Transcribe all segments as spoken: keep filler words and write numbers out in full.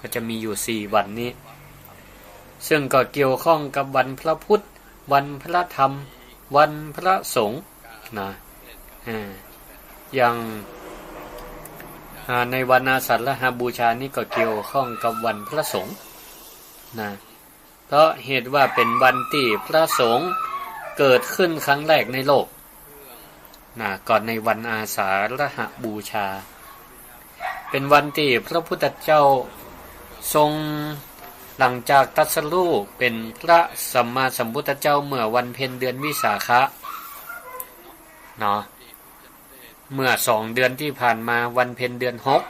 ก็จะมีอยู่สี่วันนี้ ซึ่งก็เกี่ยวข้องกับวันพระพุธ วันพระธรรม วันพระสงฆ์นะ อ่า อย่าง อ่า ในวันอาสาฬหบูชานี้ก็เกี่ยวข้องกับวันพระสงฆ์นะ เพราะเหตุว่าเป๋นวันตี้พระสงฆ์เกิดขึ้นครั้งแรกในโลกนะ ก็ในวันอาสาฬหบูชา เป๋นวันตี้พระพุทธเจ้าทรง หลังจากตรัสรู้เป๋นพระสัมมาสัมพุทธเจ้าเมื่อวันเพ็ญเดือนวิสาขะเนาะ เมื่อสองเดือนที่ผ่านมาวันเพ็ญเดือนหก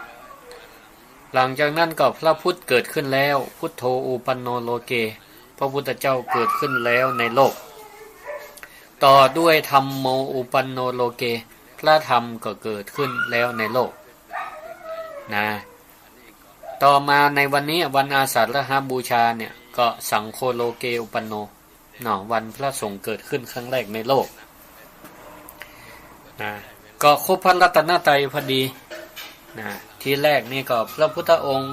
หลังจากนั้นก็พระพุทธเกิดขึ้นแล้ว พุทโธอุปันโนโลเก พระพุทธเจ้าเกิดขึ้นแล้วในโลก ต่อด้วยธัมโมอุปันโนโลเก พระธรรมก็เกิดขึ้นแล้วในโลกนะ ต่อมาในวันนี้วันอาสาฬหบูชาเนี่ย ก็สังโฆโลเกอุปันโน เนาะ วันพระสงฆ์เกิดขึ้นครั้งแรกในโลกนะ ก็ครบพระรัตนตรัยพอดีนะ ทีแรกนี่ก็พระพุทธองค์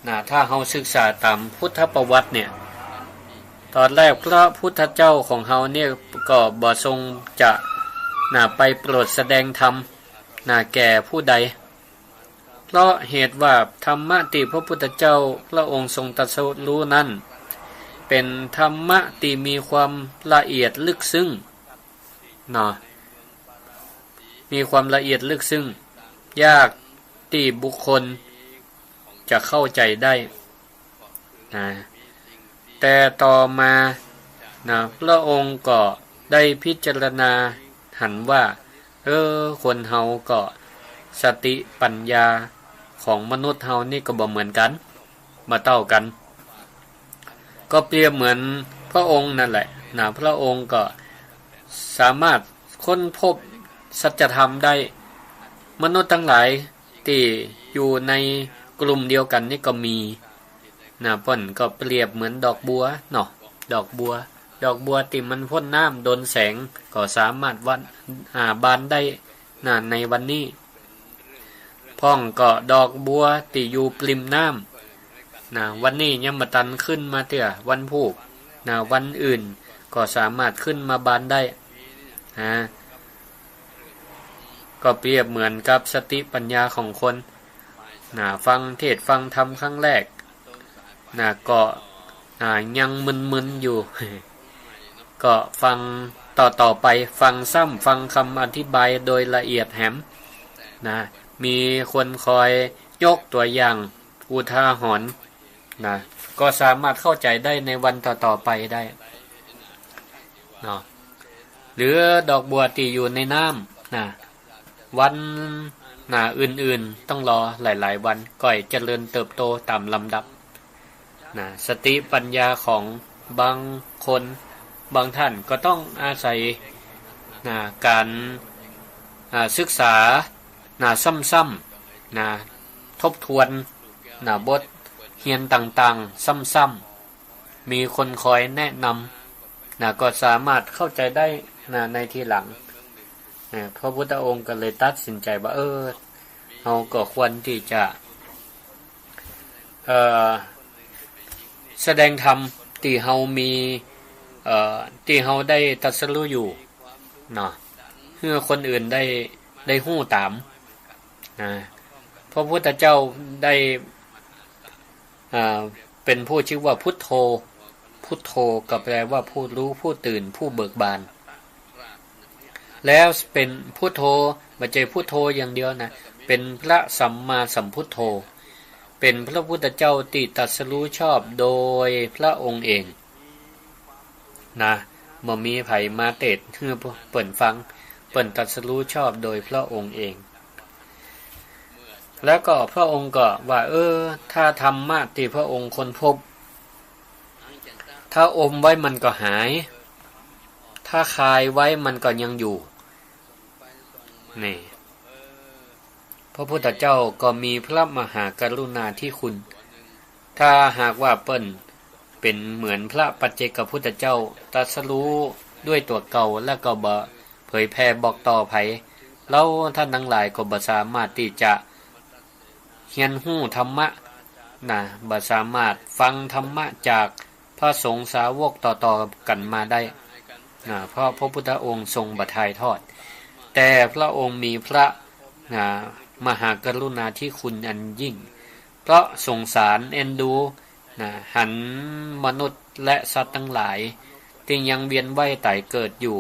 นะ ถ้าเฮาศึกษาต๋ามพุทธประวัติเนี่ย ต๋อนแรกพระพุทธเจ้าของเฮาเนี่ยก็บ่ทรงจะนะ ไปโปรดแสดงธรรมนะ แก่ผู้ใด เพราะเหตุว่าธรรมะตี้พระพุทธเจ้าพระองค์ทรงตรัสรู้นั้น เป๋นธรรมะตี้มีความละเอียดลึกซึ้งเนาะ มีความละเอียดลึกซึ้ง ยากตี้บุคคลจะเข้าใจ๋ได้นะ แต่ต่อมานะ พระองค์ก็ได้พิจารณาหันว่า เออ คนเฮาก็สติปัญญาของมนุษย์เฮานี่ก็บ่เหมือนกั๋น บ่เต้ากั๋น ก็เปรียบเหมือนพระองค์นั่นแหละนะ พระองค์ก็สามารถค้นพบสัจธรรมได้ มนุษย์ตังหลายตี้อยู่ในกลุ่มเดียวกั๋นนี่ก็มีนะ เปิ้นก็เปรียบเหมือนดอกบัวเนาะ ดอกบัว ดอกบัวตี้มันพ่นน้ำโดนแสงก็สามารถวัน อ่า บานได้นะ ในวันนี้ พ่องก็ดอกบัวตี้อยู่ปริมน้ำนะ วันนี้ยังบ่ตันขึ้นมาเตื้อ วันพูกนะ วันอื่นก็สามารถขึ้นมาบานได้นะ ก็เปรียบเหมือนกับสติปัญญาของคนนะ ฟังเทศน์ฟังธรรมครั้งแรกนะ ก็ อ่า ยังมึนๆ อยู่ ก็ฟังต่อๆ ไป ฟังซ้ำ ฟังกำอธิบายโดยละเอียดแหมนะ มีคนคอยยกตั๋วอย่างอุทาหรณ์นะ ก็สามารถเข้าใจ๋ได้ในวันต่อๆ ไปได้เนาะ หรือดอกบัวตี้อยู่ในน้ำนะ วันนะ อื่นๆ ต้องรอหลายๆ วัน ก่อยเจริญเติบโตต๋ามลำดับนะ สติปัญญาของบางคน บางท่านก็ต้องอาศัยนะ ก๋าน อ่า ศึกษานะ ซ้ำๆ นะ ทบทวนนะ บทเฮียนต่างๆ ซ้ำๆ มีคนคอยแนะนำนะ ก็สามารถเข้าใจ๋ได้นะ ในทีหลังนะ พระพุทธองค์ก็เลยตัดสินใจ๋ว่า เออ เฮาก็ควรตี้จะ เอ่อ แสดงธรรมตี้เฮามี เอ่อ ตี้เฮาได้ตรัสรู้อยู่เนาะ หื้อคนอื่นได้ ได้ฮู้ต๋ามนะ พระพุทธเจ้าได้ อ่า เป๋นผู้จื้อว่าพุทโธ พุทโธก็แปลว่าผู้รู้ ผู้ตื่น ผู้เบิกบาน แล้วเป๋นพุทโธ บ่ใจ้พุทโธอย่างเดียวนะ เป๋นพระสัมมาสัมพุทโธ เป๋นพระพุทธเจ้าตี้ตรัสรู้ชอบโดยพระองค์เองนะ บ่มีใผมาเตศน์หื้อเปิ้นฟัง เปิ้นตรัสรู้ชอบโดยพระองค์เอง แล้วก็พระองค์ก็ว่า เออ ถ้าธรรมะตี้พระองค์ค้นพบ ถ้าอมไว้มันก็หาย ถ้าคายไว้มันก็ยังอยู่ นี่ พระพุทธเจ้าก็มีพระมหากรุณาธิคุณ ถ้าหากว่าเปิ้นเป๋นเหมือนพระปัจเจกพุทธเจ้า ตรัสรู้ด้วยตั๋วเก่า แล้วก็บ่เผยแผ่บอกต่อใผ แล้วท่านทั้งหลายก็บ่สามารถตี้จะ เฮียนฮู้ธรรมะ นะ บ่สามารถฟังธรรมะจากพระสงฆ์สาวกต่อๆ กั๋นมาได้ นะ เพราะพระพุทธองค์ทรงบ่ถ่ายทอด แต่พระองค์มีพระ นะ มหากรุณาธิคุณอันยิ่ง เพราะสงสารเอ็นดู นะ หันมนุษย์และสัตว์ตังหลาย ตี้ยังเวียนว่ายต๋ายเกิดอยู่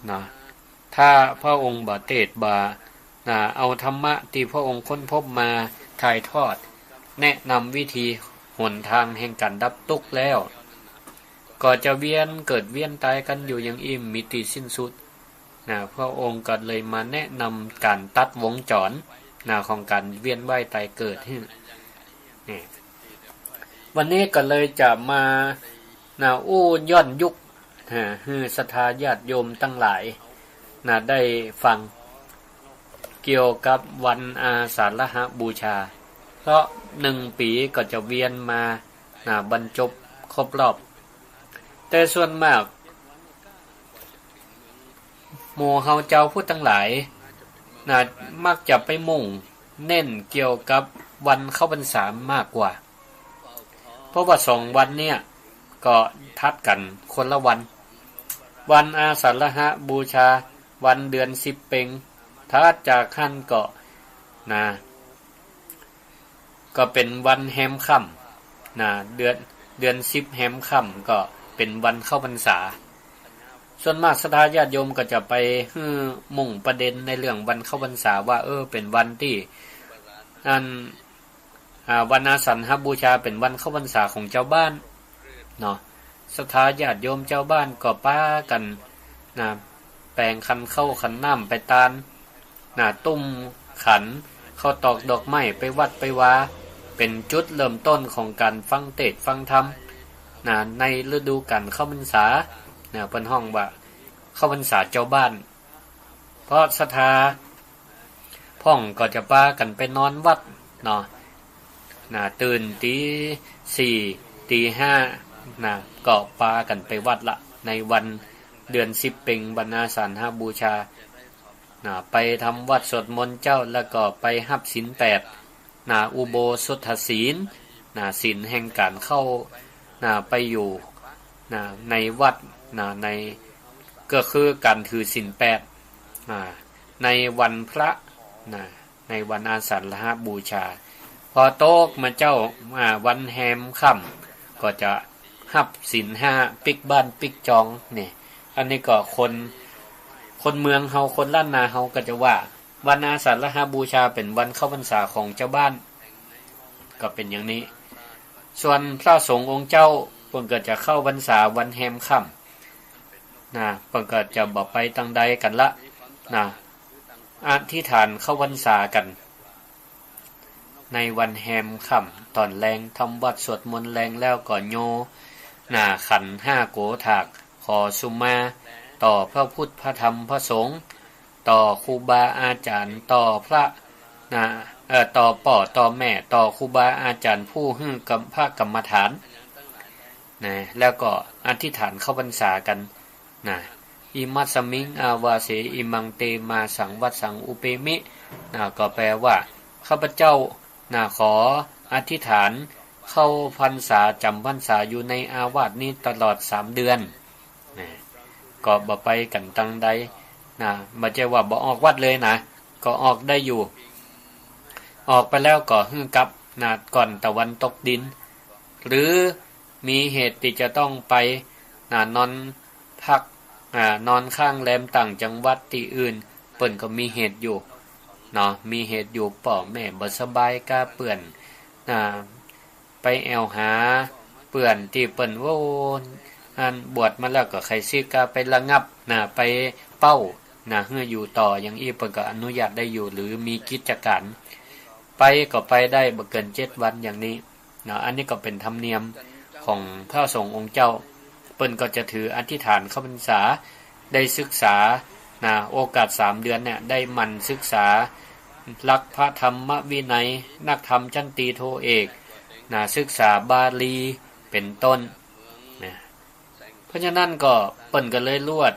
นะ ถ้าพระองค์บ่เตศน์บ่า นะ เอาธรรมะตี้พระองค์ค้นพบมาถ่ายทอด แนะนำวิธีหนตางแห่งก๋านดับตุ๊กข์แล้ว ก็จะเวียนเกิดเวียนต๋ายกั๋นอยู่อย่างอี้บ่มีตี้สิ้นสุด นะ พระองค์ก็เลยมาแนะนำก๋านตัดวงจร นะ ของก๋านเวียนว่ายต๋ายเกิดหื้อ นี่ วันนี้ก็เลยจะมา นะ อู้ย้อนยุค นะ หื้อศรัทธาญาติโยมตังหลาย นะ ได้ฟัง เกี่ยวกับวันอาสาฬหบูชา เพราะหนึ่งปี๋ก็จะเวียนมา นะ บรรจบครบรอบ แต่ส่วนมาก หมู่เฮาจาวพุทธตังหลาย นะ มักจะไปมุ่งเน้นเกี่ยวกับวันเข้าพรรษามากกว่า เพราะว่าสองวันเนี่ยก็ทัดกั๋นคนละวัน วันอาสาฬหบูชา วันเดือนสิบเป็ง ถัดจากหั้นก็ นะ ก็เป๋นวันแฮมค่ำ นะ เดือน เดือนสิบแฮมค่ำก็เป๋นวันเข้าพรรษา ส่วนมากศรัทธาญาติโยมก็จะไปหื้อมุ่งประเด็นในเรื่องวันเข้าพรรษาว่า เออ เป๋นวันตี้ อัน อ่า วันอาสาฬหบูชาเป๋นวันเข้าพรรษาของจาวบ้าน เนาะ ศรัทธาญาติโยมจาวบ้านก็ปากั๋น นะ แป๋งขันข้าวขันน้ำไปตาน นะ ตุ้มขัน ข้าวตอกดอกไม้ไปวัดไปวา เป๋นจุดเริ่มต้นของก๋านฟังเตสน์ฟังธรรม นะ ในฤดูก๋านเข้าพรรษา นะ เปิ้นฮ้องว่าเข้าพรรษาจาวบ้าน เพราะศรัทธาพ่องก็จะปากั๋นไปนอนวัดเนาะ นะ ตื่นตี๋สี่ ตี๋ห้า นะ ก็ปากั๋นไปวัดละ ในวันเดือนสิบเป็งวันอาสาฬหบูชา นะ ไปทำวัตรสวดมนต์เจ๊า แล้วก็ไปฮับศีลแปด นะ อุโบสถศีล นะ ศีลแห่งก๋านเข้า นะ ไปอยู่ นะ ในวัด นะ ใน ก็คือก๋านถือศีลแปด นะ ในวันพระ นะ ในวันอาสาฬหบูชา พอตกมาเจ๊า อ่า วันแฮมค่ำ ก็จะฮับศีลห้า ปิ๊กบ้านปิ๊กจอง นี่ อันนี้ก็คน คนเมืองเฮา คนล้านนาเฮาก็จะว่า วันอาสาฬหบูชาเป๋นวันเข้าพรรษาของจาวบ้าน ก็เป๋นอย่างนี้ ส่วนพระสงฆ์องค์เจ้า เปิ้นก็จะเข้าพรรษาวันแฮมค่ำ นะ เปิ้นก็จะบ่ไปตางใดกั๋นละ นะ อธิษฐานเข้าพรรษากั๋น ในวันแฮมค่ำ ต๋อนแลงทำวัตรสวดมนต์แลงแล้วก็โย นะ ขันห้าโกฐาก ขอสุมา ต่อพระพุทธ พระธรรม พระสงฆ์ ต่อครูบาอาจ๋ารย์ ต่อพระ นะ เอ่อ ต่อป้อ ต่อแม่ ต่อครูบาอาจ๋ารย์ ผู้หื้อกรรม พระกรรมฐาน นะ แล้วก็อธิษฐานเข้าพรรษากั๋น นะ อิมัสสมิง อาวาเส อิมังเต มาสัง วัสสัง อุเปมิ นะ ก็แปลว่า ข้าพเจ้า นะ ขออธิษฐานเข้าพรรษา จ๋ำพรรษาอยู่ในอาวาสนี้ตลอดสามเดือน นะ ก็บ่ไปกั๋นตางใด นะ บ่ใจ้ว่าบ่ออกวัดเลยนะ ก็ออกได้อยู่ ออกไปแล้วก็หื้อกลับ นะ ก่อนตะวันตกดิน หรือมีเหตุตี้จะต้องไป นะ นอนพัก อ่า นอนค้างแรมต่างจังหวัดตี้อื่น เปิ้นก็มีเหตุอยู่ เนาะ มีเหตุอยู่ ป้อแม่บ่สบายก้าเปื้อน นะ ไปแอ่วหาเปื้อนตี้เปิ้น โอ้ อันบวชมาแล้วก็ใค่สิกา ไประงับ นะ ไปเป้า นะ หื้ออยู่ต่อ อย่างอี้เปิ้นก็อนุญาตได้อยู่ หรือมีกิจก๋าน ไปก็ไปได้บ่เกินเจ็ดวันอย่างนี้ นะ อันนี้ก็เป๋นธรรมเนียมของพระสงฆ์องค์เจ้า เปิ้นก็จะถืออธิษฐานเข้าพรรษา ได้ศึกษา นะ โอกาสสามเดือนเนี่ย ได้หมั่นศึกษาหลักพระธรรมวินัย นักธรรมชั้นตรีโทเอก นะ ศึกษาบาลี เป๋นต้น นะ เพราะฉะนั้นก็เปิ้นก็เลยลวด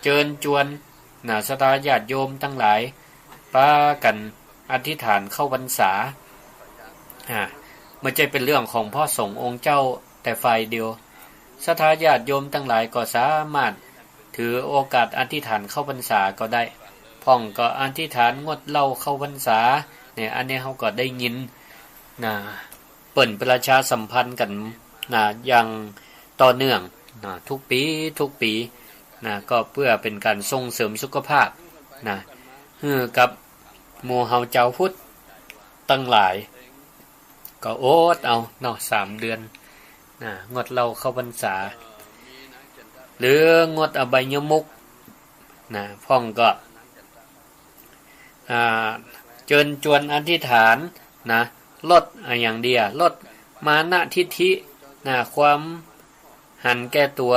เจิญจวน นะ ศรัทธาญาติโยมตังหลาย ปากั๋นอธิษฐานเข้าพรรษา อ่า บ่ใจ้เป๋นเรื่องของพระสงฆ์องค์เจ้าแต่ฝ่ายเดียว ศรัทธาญาติโยมตังหลายก็สามารถถือโอกาสอธิษฐานเข้าพรรษาก็ได้ พ่องก็อธิษฐานงดเหล้าเข้าพรรษา เนี่ย อันนี้เฮาก็ได้ยินนะ เปิ้นประชาสัมพันธ์กั๋นนะ อย่างต่อเนื่องนะ ทุกปี๋ ทุกปี๋นะ ก็เปื้อเป๋นก๋านส่งเสริมสุขภาพนะ หื้อกับหมู่เฮาจาวพุทธตังหลาย ก็อดเอาเนาะ สามเดือนนะ งดเหล้าเข้าพรรษา หรืองดอบายมุขนะ พ่องก็ อ่า เจิญจวนอธิษฐานนะ ลดอะหยังเดีย ลดมานะทิฐินะ ความหันแก่ตั๋ว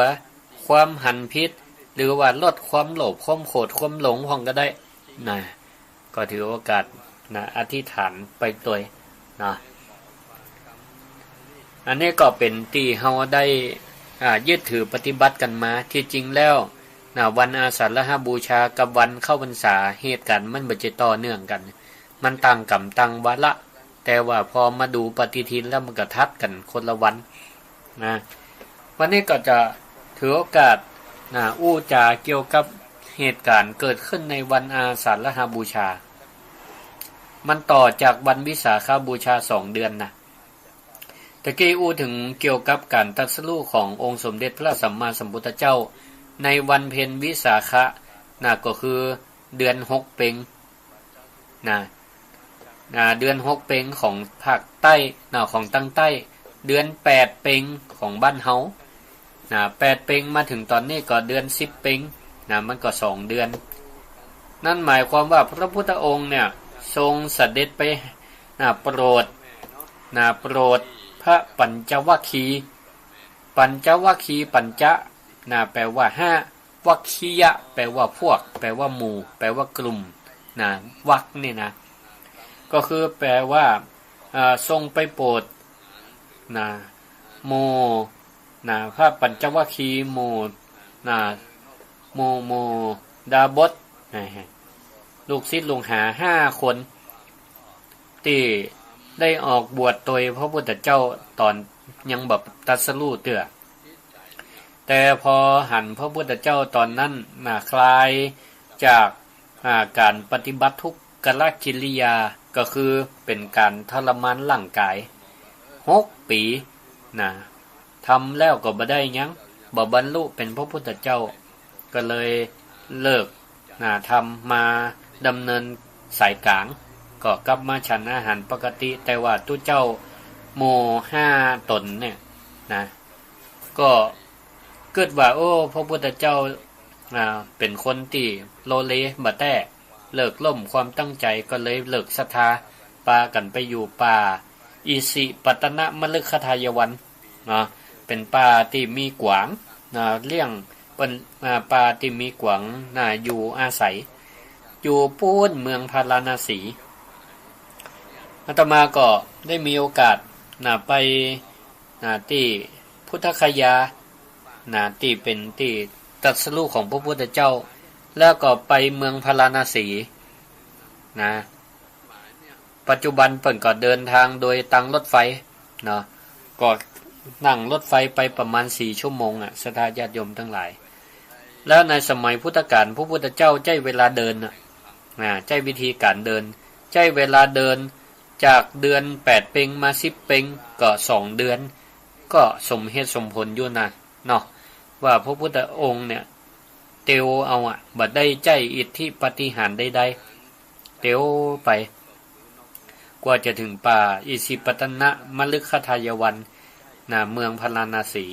ความหันผิด หรือว่าลดความโลภ ความโขด ความหลงพ่องก็ได้นะ ก็ถือโอกาสนะ อธิษฐานไปตวยนะ อันนี้ก็เป๋นตี้เฮาได้ อ่า ยึดถือปฏิบัติกั๋นมา ตี้จริงแล้วนะ วันอาสาฬหบูชากับวันเข้าพรรษา เหตุก๋ารณ์มันบ่ใจ้ต่อเนื่องกั๋น มันต่างกาลต่างวาระ แต่ว่าพอมาดูปฏิทินแล้วมันก็ถัดกั๋นคนละวันนะ วันนี้ก็จะถือโอกาสนะ อู้จ๋าเกี่ยวกับเหตุก๋ารณ์เกิดขึ้นในวันอาสาฬหบูชา มันต่อจากวันวิสาขบูชาสองเดือนนะ ตะกี้อู้เถิงเกี่ยวกับก๋านตรัสรู้ขององค์สมเด็จพระสัมมาสัมพุทธเจ้า ในวันเพ็ญวิสาขะนะ ก็คือเดือนหกเป็งนะ นะ เดือนหกเป็งของภาคใต้นะ ของตางใต้ เดือนแปดเป็งของบ้านเฮานะ แปดเป็งมาเถิงต๋อนนี้ก็เดือนสิบเป็งนะ มันก็สองเดือน นั่นหมายความว่าพระพุทธองค์เนี่ย ทรงเสด็จไปนะ โปรดนะ โปรดพระปัญจวัคคีย์ ปัญจวัคคีย์ ปัญจะนะ แปลว่าห้า วัคคียะ แปลว่าพวก แปลว่าหมู่ แปลว่ากลุ่มนะ วัคคีย์นี่นะ ก็คือแปลว่า เอ่อ ทรงไปโปรดนะ หมู่นะ พระปัญจวัคคีย์ หมู่นะ หมู่ หมู่ดาบสนะ ลูกศิษย์ลูกหาห้าคน ตี้ได้ออกบวชตวยพระพุทธเจ้าต๋อนยังบ่ตรัสรู้เตื้อ แต่พอหันพระพุทธเจ้าต๋อนนั้นนะ คลายจาก อ่า ก๋านปฏิบัติทุกขกิริยา ก็คือเป๋นก๋านทรมานร่างก๋าย หกปี๋นะ ทำแล้วก็บ่ได้หยัง บ่บรรลุเป๋นพระพุทธเจ้า ก็เลยเลิกนะ ทำมาดำเนินสายก๋าง ก็กลับมาฉันอาหารปกติ แต่ว่าตุ๊เจ้าหมู่ห้าต๋นเนี่ยนะ ก็กึ๊ดว่า โอ้ พระพุทธเจ้า อ่า เป๋นคนตี้โลเลบ่แต๊ เลิกล้มความตั้งใจ๋ ก็เลยเลิกศรัทธา ปากั๋นไปอยู่ป่าอิสิปตนมฤคทายวันเนาะ เป๋นป่าตี้มีกวางนะ เลี้ยง เป๋น อ่า ป่าตี้มีกวางนะ อยู่อาศัย อยู่ปู๊นเมืองพาราณสี อาตมาก็ได้มีโอกาสนะ ไปนะ ตี้พุทธคยานะ ตี้เป๋นตี้ตรัสรู้ของพระพุทธเจ้า แล้วก็ไปเมืองพาราณสีนะ ปัจจุบันเปิ้นก็เดินทางโดยตางรถไฟเนาะ ก็นั่งรถไฟไปประมาณสี่ชั่วโมงอะ ศรัทธาญาติโยมตังหลาย แล้วในสมัยพุทธกาลพระพุทธเจ้าใจ๊เวลาเดินน่ะ อ่า ใจ๊วิธีก๋านเดิน ใจ๊เวลาเดินจากเดือนแปดเป็งมาสิบเป็ง ก็สองเดือน ก็สมเหตุสมผลอยู่นะเนาะ ว่าพระพุทธองค์เนี่ย เตียวเอาอะ บ่ได้ใจ๊อิทธิปาฏิหาริย์ใดๆ เตียวไป กว่าจะเถิงป่าอิสิปตนมฤคทายวันนะ เมืองพาราณสี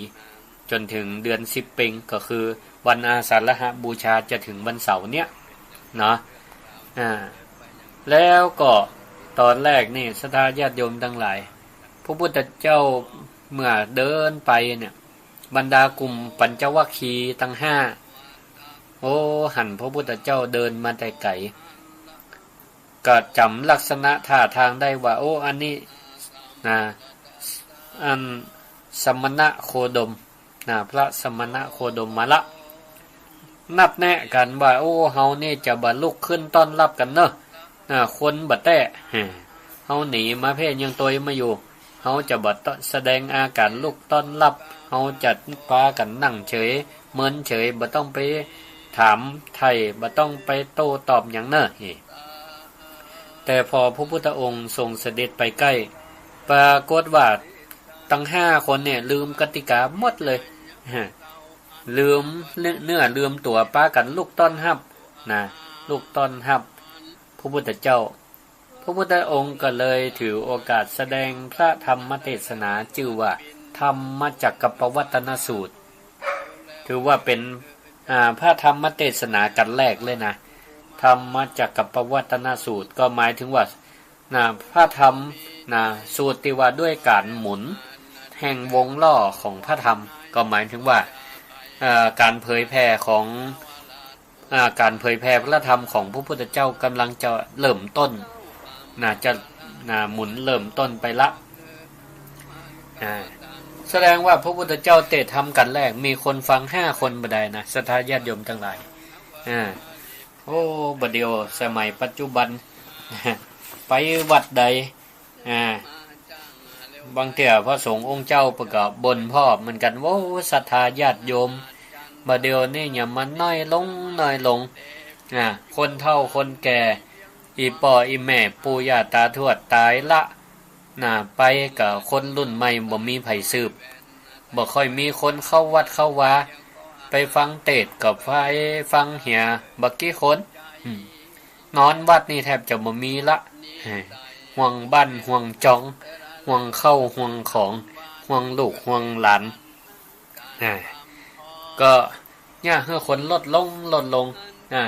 จ๋นเถิงเดือนสิบเป็ง ก็คือวันอาสาฬหบูชาจะเถิงวันเสาร์เนี่ยเนาะ อ่า แล้วก็ต๋อนแรกนี่ ศรัทธาญาติโยมตังหลาย พระพุทธเจ้าเมื่อเดินไปเนี่ย บรรดากลุ่มปัญจวัคคีย์ตังห้า โอ้ หันพระพุทธเจ้าเดินมาแต่ไก๋ ก็จ๋ำลักษณะท่าตางได้ว่า โอ้ อันนี้นะ อันสมณโคดมนะ พระสมณโคดมมาละ นัดแนะกั๋นว่า โอ้ เฮานี่จะบ่ลุกขึ้นต้อนฮับกั๋นเนาะ นะ คนบ่แต๊ แฮ่ เฮาหนีมาเพ่ยังตวยมาอยู่ เฮาจะบ่ต้องแสดงอาก๋านลุกต้อนฮับ เฮาจะปากั๋นนั่งเฉย เมินเฉย บ่ต้องไปถามไถ่ บ่ต้องไปโต้ตอบหยังเน่อ แต่พอพระพุทธองค์ทรงเสด็จไปใก้ ปรากฏว่าตังห้าคนเนี่ยลืมกติกาหมดเลย ลืมเนื้อลืมตั๋ว ปากั๋นลุกต้อนฮับนะ ลุกต้อนฮับพระพุทธเจ้า พระพุทธองค์ก็เลยถือโอกาสแสดงพระธรรมเทศนา จื้อว่าธรรมจักกัปปวัตตนสูตร ถือว่าเป๋น อ่า พระธรรมเทศนากั๋นแรกเลยนะ ธรรมจักกัปปวัตตนสูตร ก็หมายถึงว่า นะ พระธรรม นะ สูตรตี้ว่าด้วยก๋านหมุนแห่งวงล้อของพระธรรม ก็หมายถึงว่า เอ่อ ก๋านเผยแผ่ของ อ่า ก๋านเผยแผ่พระธรรมของพระพุทธเจ้าก่ำลังจะเริ่มต้น นะ จะ นะ หมุนเริ่มต้นไปละ อ่า แสดงว่าพระพุทธเจ้าเตศน์ธรรมกั๋นแรก มีคนฟังห้าคนบ่ดายนะ ศรัทธาญาติโยมตังหลาย อ่า โอ้ บ่าเดี่ยวสมัยปัจจุบัน ไปวัดใด อ่า บางเตื้อพระสงฆ์องค์เจ้าเปิ้นก็บ่นพ่อเหมือนกั๋น โอ้ ศรัทธาญาติโยม บ่าเดี่ยวนี้เนี่ยมันน้อยลง น้อยลง อ่า คนเฒ่าคนแก่ อี่ป้ออี่แม่ ปู่ย่าตาทวดต๋ายละ นะ ไปก็คนรุ่นใหม่บ่มีใผสืบ บ่ค่อยมีคนเข้าวัดเข้าวา ไปฟังเทศน์ก็ไปฟังเหียบ่กี่คน อืม นอนวัดนี่แทบจะบ่มีละ ห่วงบ้านห่วงจอง ห่วงข้าวห่วงของ ห่วงลูกห่วงหลาน อ่า ก็เนี่ยหื้อคนลดลง ลดลง อ่า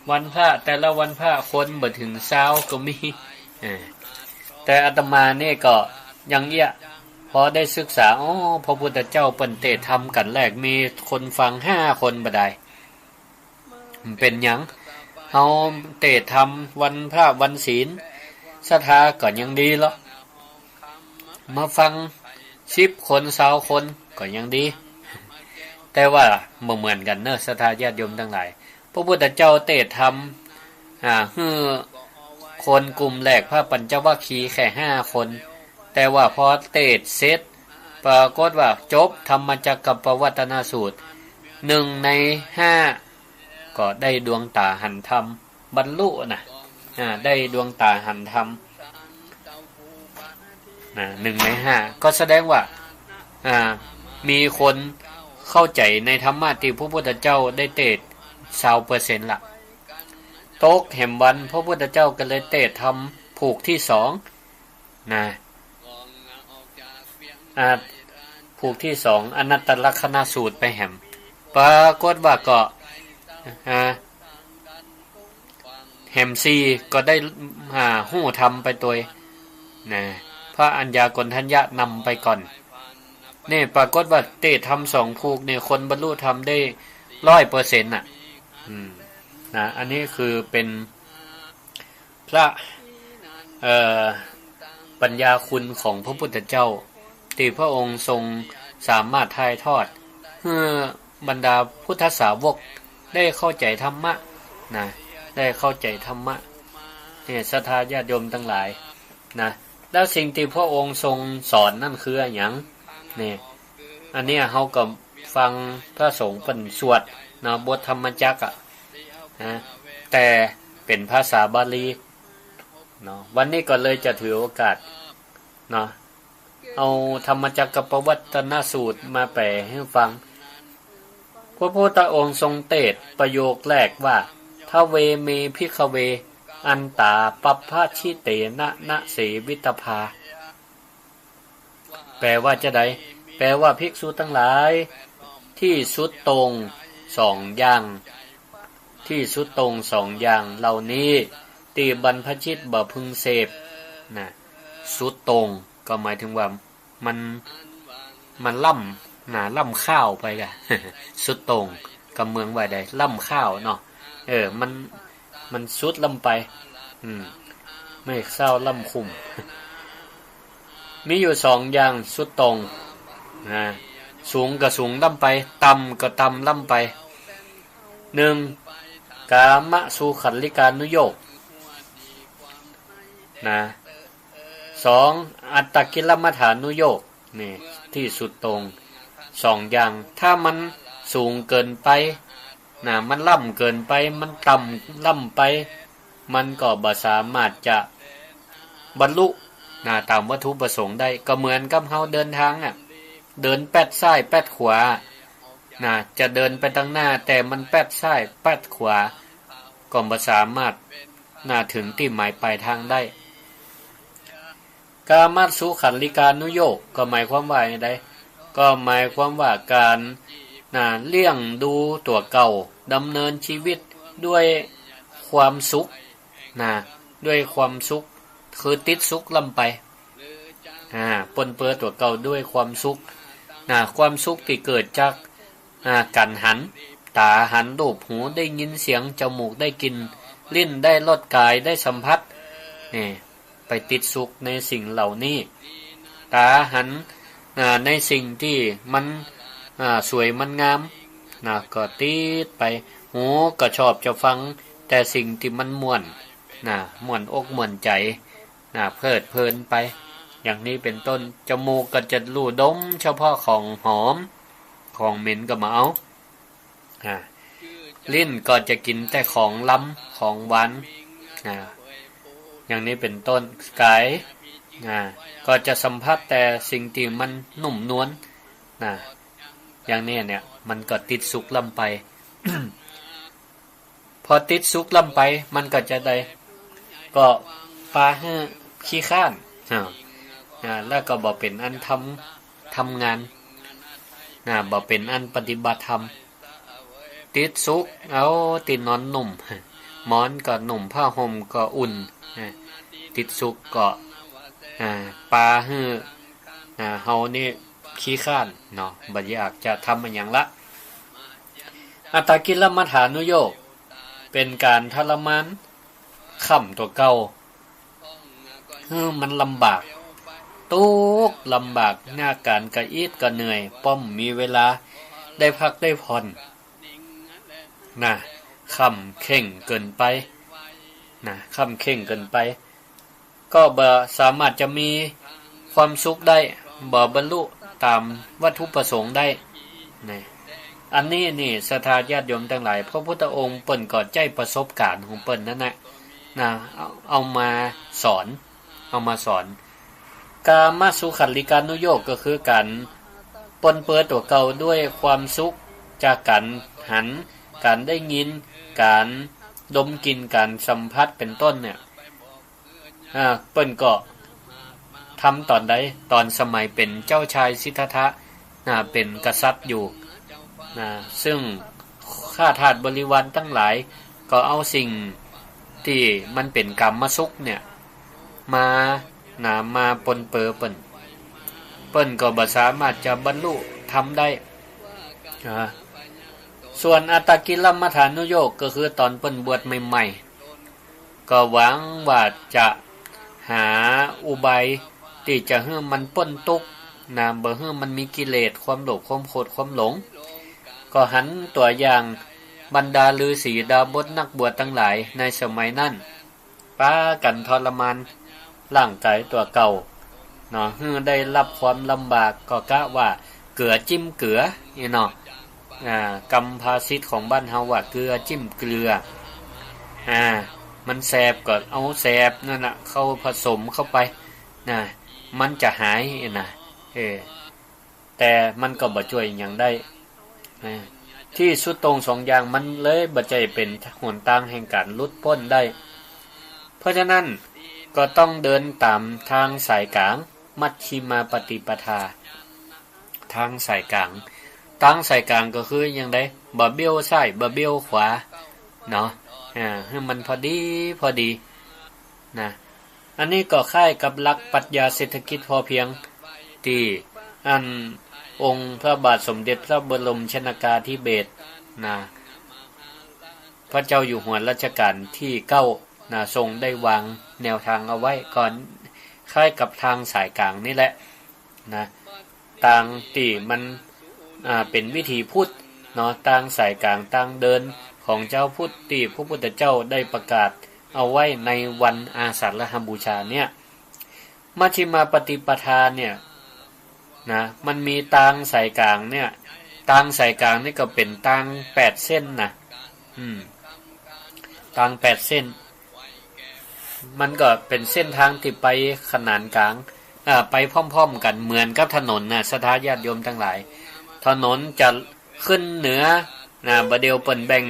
วันพระ แต่ละวันพระคนบ่เถิงซาวก็มี อ่า แต่อาตมานี่ก็ยังเอี้ย พอได้ศึกษา อ๋อ พระพุทธเจ้าเปิ้นเตศน์ธรรมกั๋นแรก มีคนฟังห้าคนบ่ดาย มันเป๋นหยัง เฮาเตศน์ธรรมวันพระวันศีล ศรัทธาก็ยังดีเลาะ มาฟังสิบคนซาวคนก็ยังดี แต่ว่าบ่เหมือนกั๋นเน่อ ศรัทธาญาติโยมตังหลาย พระพุทธเจ้าเตศน์ธรรม อ่า หื้อคนกลุ่มแรก พระปัญจวัคคีย์แค่ห้าคน แต่ว่าพอเตศน์เสร็จ ปรากฏว่าจบธรรมจักกัปปวัตตนสูตร หนึ่งในห้า ก็ได้ดวงต๋าหันธรรม บรรลุนะ อ่า ได้ดวงต๋าหันธรรม นะ หนึ่งในห้า ก็แสดงว่า อ่า มีคนเข้าใจ๋ในธรรมะตี้พระพุทธเจ้าได้เตศน์ ซาวเปอร์เซ็นต์ละ ตกแหมวัน พระพุทธเจ้าก็เลยเตศน์ธรรมผูกตี้สอง นะ อ่า ผูกตี้สอง อนัตตลักษณสูตรไปแหม ปรากฏว่าก็ อ่า แหมสี่ก็ได้ อ่า ฮู้ธรรมไปตวย นะ พระอัญญาโกณฑัญญะนำไปก่อน นี่ปรากฏว่าเตศน์ธรรมสองผูกนี่ คนบรรลุธรรมได้ร้อยเปอร์เซ็นต์น่ะ อืม นะ อันนี้คือเป๋น พระ เอ่อ ปัญญาคุณของพระพุทธเจ้า ตี้พระองค์ทรงสามารถถ่ายทอดหื้อบรรดาพุทธสาวกได้เข้าใจ๋ธรรมะ นะ ได้เข้าใจ๋ธรรมะ เนี่ย ศรัทธาญาติโยมตังหลาย นะ แล้วสิ่งตี้พระองค์ทรงสอนนั่นคืออะหยัง เนี่ย อันเนี้ยเฮาก็ฟังพระสงฆ์เปิ้นสวดเนาะ บทธรรมจักรอะ นะ แต่เป๋นภาษาบาลีเนาะ วันนี้ก็เลยจะถือโอกาสเนาะ เอาธรรมจักรกัปปวัตตนสูตรมาแปลหื้อฟัง พระพุทธองค์ทรงเตศน์ประโยคแรกว่า ทเวเม ภิกขเว อันต๋า ปัพพะชิเตนะ นะเสวิตภา แปลว่าจาใด แปลว่าภิกษุตังหลาย ตี้สุดโต่งสองอย่าง ตี้สุดโต่งสองอย่างเหล่านี้ ตี้บรรพชิตบ่พึงเสพ นะ สุดโต่งก็หมายถึงว่ามัน มันล้ำ นะ ล้ำค่าวไปก่ะ สุดโต่งก็เมืองว่าใด ล้ำค่าวเนาะ เออ มัน มันสุดล้ำไป อืม ไม่เศร้าล้ำคุ้ม มีอยู่สองอย่างสุดโต่ง นะ สูงก็สูงล้ำไป ต่ำก็ต่ำล้ำไป หนึ่ง กามสุขัลลิกานุโยค นะ สอง อัตตกิลมัฏฐานุโยค นี่ ตี้สุดโต่งสองอย่าง ถ้ามันสูงเกินไป นะ มันล่ำเกินไป มันต่ำล้ำไป มันก็บ่สามารถจะบรรลุ นะ ต๋ามวัตถุประสงค์ได้ ก็เหมือนกับเฮาเดินตางอะ เดินแป๊ดซ้ายแป๊ดขวา นะ จะเดินไปตางหน้า แต่มันแป๊ดซ้ายแป๊ดขวา ก็บ่สามารถ นะ เถิงตี้หมายปลายตางได้ กามสุขัลลิกานุโยค ก็หมายความว่าอย่างใด ก็หมายความว่าก๋าน นะ เลี้ยงดูตั๋วเก่า ดำเนินชีวิตด้วยความสุข นะ ด้วยความสุข คือติดสุขล้ำไป อ่า ปนเปื้อตั๋วเก่าด้วยความสุข นะ ความสุขตี้เกิดจาก อ่า ก๋านหัน ต๋าหันรูป หูได้ยินเสียง จมูกได้กลิ่น ลิ้นได้รส ก๋ายได้สัมผัส นี่ ไปติดสุขในสิ่งเหล่านี้ ต๋าหัน อ่า ในสิ่งตี้มัน อ่า สวยมันงาม นะ ก็ติดไป หูก็ชอบจะฟังแต่สิ่งตี้มันม่วน นะ ม่วนอกม่วนใจ๋ นะ เพลิดเพลินไป อย่างนี้เป็นต้น จมูกก็จะลู่ดมเฉพาะของหอม ของเหม็นก็บ่เอา อ่า ลิ้นก็จะกิ๋นแต่ของลำ ของหวาน อ่า อย่างนี้เป็นต้น ก๋าย อ่า ก็จะสัมผัสแต่สิ่งตี้มันนุ่มนวล นะ อย่างนี้เนี่ย มันก็ติดสุขล้ำไป พอติดสุขล้ำไป มันก็จะใด ก็ปาหื้อขี้คร้าน อ่า อ่า แล้วก็บ่เป๋นอันทำ ทำงาน นะ บ่เป๋นอันปฏิบัติธรรม ติดสุข เอาตี้นอนนุ่ม หมอนก็นุ่ม ผ้าห่มก็อุ่น นะ ติดสุขก็ อ่า ปาหื้อ นะ เฮานี่ขี้คร้านเนาะ บ่อยากจะทำอะหยังละ อัตตกิลมัฏฐานุโยค เป๋นก๋านทรมาน ค้ำตั๋วเก่า หื้อมันลำบาก ตุ๊กข์ลำบาก ยากก๋านกระอิดกระเหนื่อย ป้อมมีเวลาได้พักได้ผ่อน นะ ค้ำเคร่งเกินไป นะ ค้ำเคร่งเกินไป ก็บ่สามารถจะมีความสุขได้ บ่บรรลุต๋ามวัตถุประสงค์ได้ นะ อันนี้นี่ ศรัทธาญาติโยมตังหลาย พระพุทธองค์เปิ้นก็ใจ๊ประสบก๋ารณ์ของเปิ้นนั้นนะ นะ เอา เอามาสอน เอามาสอน กามสุขัลลิกานุโยค ก็คือก๋านปนเปื้อตั๋วเก่าด้วยความสุขจากก๋านหัน ก๋านได้ยิน ก๋านดมกลิ่น ก๋านสัมผัส เป๋นต้นเนี่ย อ่า เปิ้นก็ทำต๋อนใด ต๋อนสมัยเป๋นเจ้าชายสิทธัตถะ นะ เป๋นกษัตริย์อยู่ นะ ซึ่งข้าทาสบริวารตังหลาย ก็เอาสิ่งตี้มันเป๋นกามสุขเนี่ย มา นะ มาปนเปื้อเปิ้น เปิ้นก็บ่สามารถจะบรรลุธรรมได้ อ่า ส่วนอัตตกิลมัฏฐานุโยค ก็คือต๋อนเปิ้นบวชใหม่ๆ ก็หวังว่าจะหาอุบายตี้จะหื้อมันป๊นตุ๊กข์ นะ บ่หื้อมันมีกิเลส ความโลภ ความโกรธ ความหลง ก็หันตั๋วอย่างบรรดาฤๅษีดาบสนักบวชตังหลายในสมัยนั้น ปากั๋นทรมานร่างก๋ายตั๋วเก่า เนาะ หื้อได้ฮับความลำบาก ก็กะว่าเกลือจิ้มเกลือ นี่เนาะ อ่า กำภาษิตของบ้านเฮาว่าเกลือจิ้มเกลือ อ่า มันแสบก็เอาแสบนั่นน่ะ เข้าผสมเข้าไป นะ มันจะหายนะ เออ แต่มันก็บ่จ้วยหยังได้ นะ ตี้สุดโต่งสองอย่าง มันเลยบ่ใจ้เป๋นหนตางแห่งก๋านหลุดป๊นได้ เพราะฉะนั้นก็ต้องเดินต๋ามตางสายก๋าง มัชฌิมาปฏิปทา ตางสายก๋าง ตางสายก๋างก็คืออย่างใด บ่เบี้ยวซ้าย บ่เบี้ยวขวา เนาะ อ่า หื้อมันพอดี พอดี นะ อันนี้ก็คล้ายกับหลักปรัชญาเศรษฐกิจพอเพียง ตี้อันองค์พระบาทสมเด็จพระบรมชนกาธิเบศร นะ พระเจ้าอยู่หัวรัชกาลตี้เก้า นะ ทรงได้วางแนวตางเอาไว้ ก็คล้ายกับตางสายก๋างนี่แหละ นะ ตางตี้มัน อ่า เป๋นวิถีพุทธ เนาะ ตางสายก๋าง ตางเดินของจาวพุทธตี้พระพุทธเจ้าได้ประกาศเอาไว้ในวันอาสาฬหบูชาเนี่ย มัชฌิมาปฏิปทาเนี่ยนะ มันมีตางสายก๋างเนี่ย ตางสายก๋างนี่ก็เป๋นตางแปดเส้นนะ อืม ตางแปดเส้น มันก็เป๋นเส้นตางตี้ไปขนานก๋าง อ่า ไปพร้อมๆ กั๋น เหมือนกับถนนนะ ศรัทธาญาติโยมตังหลาย ถนนจะขึ้นเหนือนะ บ่าเดี่ยวเปิ้นแบ่ง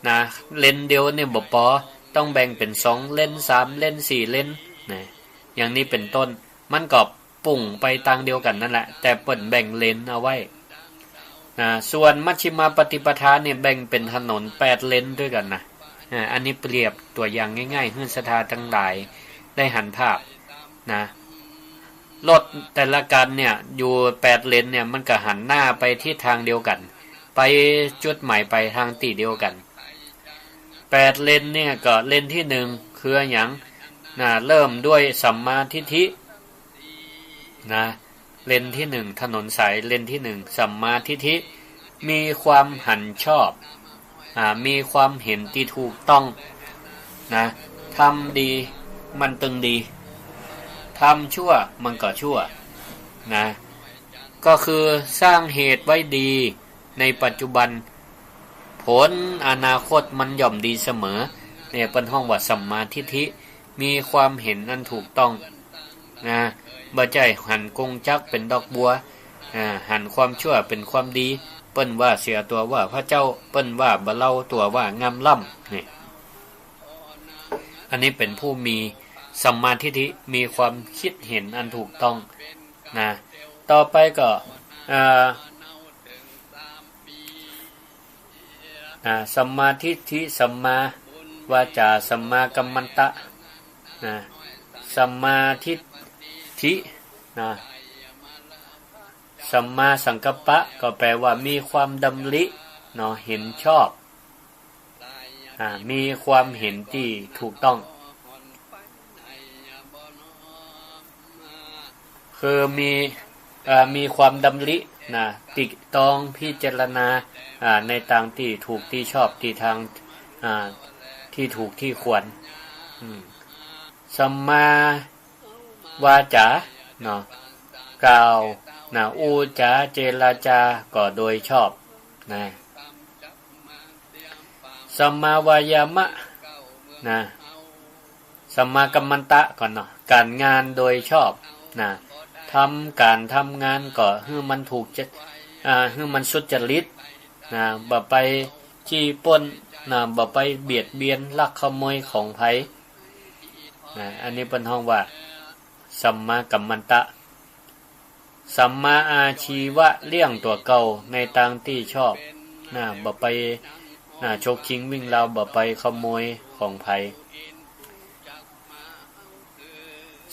นะ เลนเดียวเนี่ยบ่ปอ ต้องแบ่งเป๋นสองเลน สามเลน สี่เลนนะ อย่างนี้เป๋นต้น มันก็ ปุ่งไปตางเดียวกั๋นนั่นแหละ แต่เปิ้นแบ่งเลนเอาไว้นะ ส่วนมัชฌิมาปฏิปทาเนี่ยแบ่งเป๋นถนนแปดเลนด้วยกั๋นนะ อ่า อันนี้เปรียบตั๋วอย่างง่ายๆ หื้อศรัทธาตังหลายได้หันภาพนะ รถแต่ละคันเนี่ยอยู่แปดเลนเนี่ย มันก็หันหน้าไปทิศตางเดียวกั๋น ไปจุดหมายปลายตางตี้เดียวกั๋น แปดเลนเนี่ยก็เลนตี้หนึ่งคืออะหยังนะ เริ่มด้วยสัมมาทิฏฐิ นะ เลนตี้หนึ่ง ถนนสายเลนตี้หนึ่ง สัมมาทิฏฐิ มีความหันชอบ อ่า มีความเห็นตี้ถูกต้องนะ ทำดีมันตึงดี ทำชั่วมันก็ชั่วนะ ก็คือสร้างเหตุไว้ดีในปัจจุบัน ผลอนาคตมันย่อมดีเสมอ เนี่ยเปิ้นฮ้องว่าสัมมาทิฏฐิ มีความเห็นอันถูกต้องนะ บ่ใจ้หันกงจักรเป๋นดอกบัว อ่า หันความชั่วเป๋นความดี เปิ้นว่าเสียตั๋วว่าพระเจ้า เปิ้นว่าบ่เลาตั๋วว่างามล้ำ นี่ อันนี้เป๋นผู้มีสัมมาทิฏฐิ มีความคิดเห็นอันถูกต้องนะ ต่อไปก็ อ่า นะ สัมมาทิฏฐิ สัมมาวาจา สัมมากัมมันตะ นะ สัมมาทิฏฐิ นะ สัมมาสังกัปปะ ก็แปลว่ามีความดำริ เนาะ เห็นชอบ อ่า มีความเห็นตี้ถูกต้อง คือมี เอ่อ มีความดำรินะ ตริตรองพิจารณา อ่า ในตางตี้ถูกตี้ชอบ ตี้ตาง อ่า ตี้ถูกตี้ควร อืม สัมมาวาจา เนาะ กล่าวนะ อู้จ๋าเจรจาก็โดยชอบนะ สัมมาวายามะนะ สัมมากัมมันตะก่อนเนาะ ก๋านงานโดยชอบนะ ทำก๋านทำงานก็หื้อมันถูกจะ อ่า หื้อมันสุจริตนะ บ่ไปจี้ปล้นนะ บ่ไปเบียดเบียนลักขโมยของใผนะ อันนี้เปิ้นฮ้องว่า สัมมากัมมันตะ สัมมาอาชีวะ เลี้ยงตั๋วเก่าในตางตี้ชอบนะ บ่ไปนะ ฉกชิงวิ่งราว บ่ไปขโมยของใผ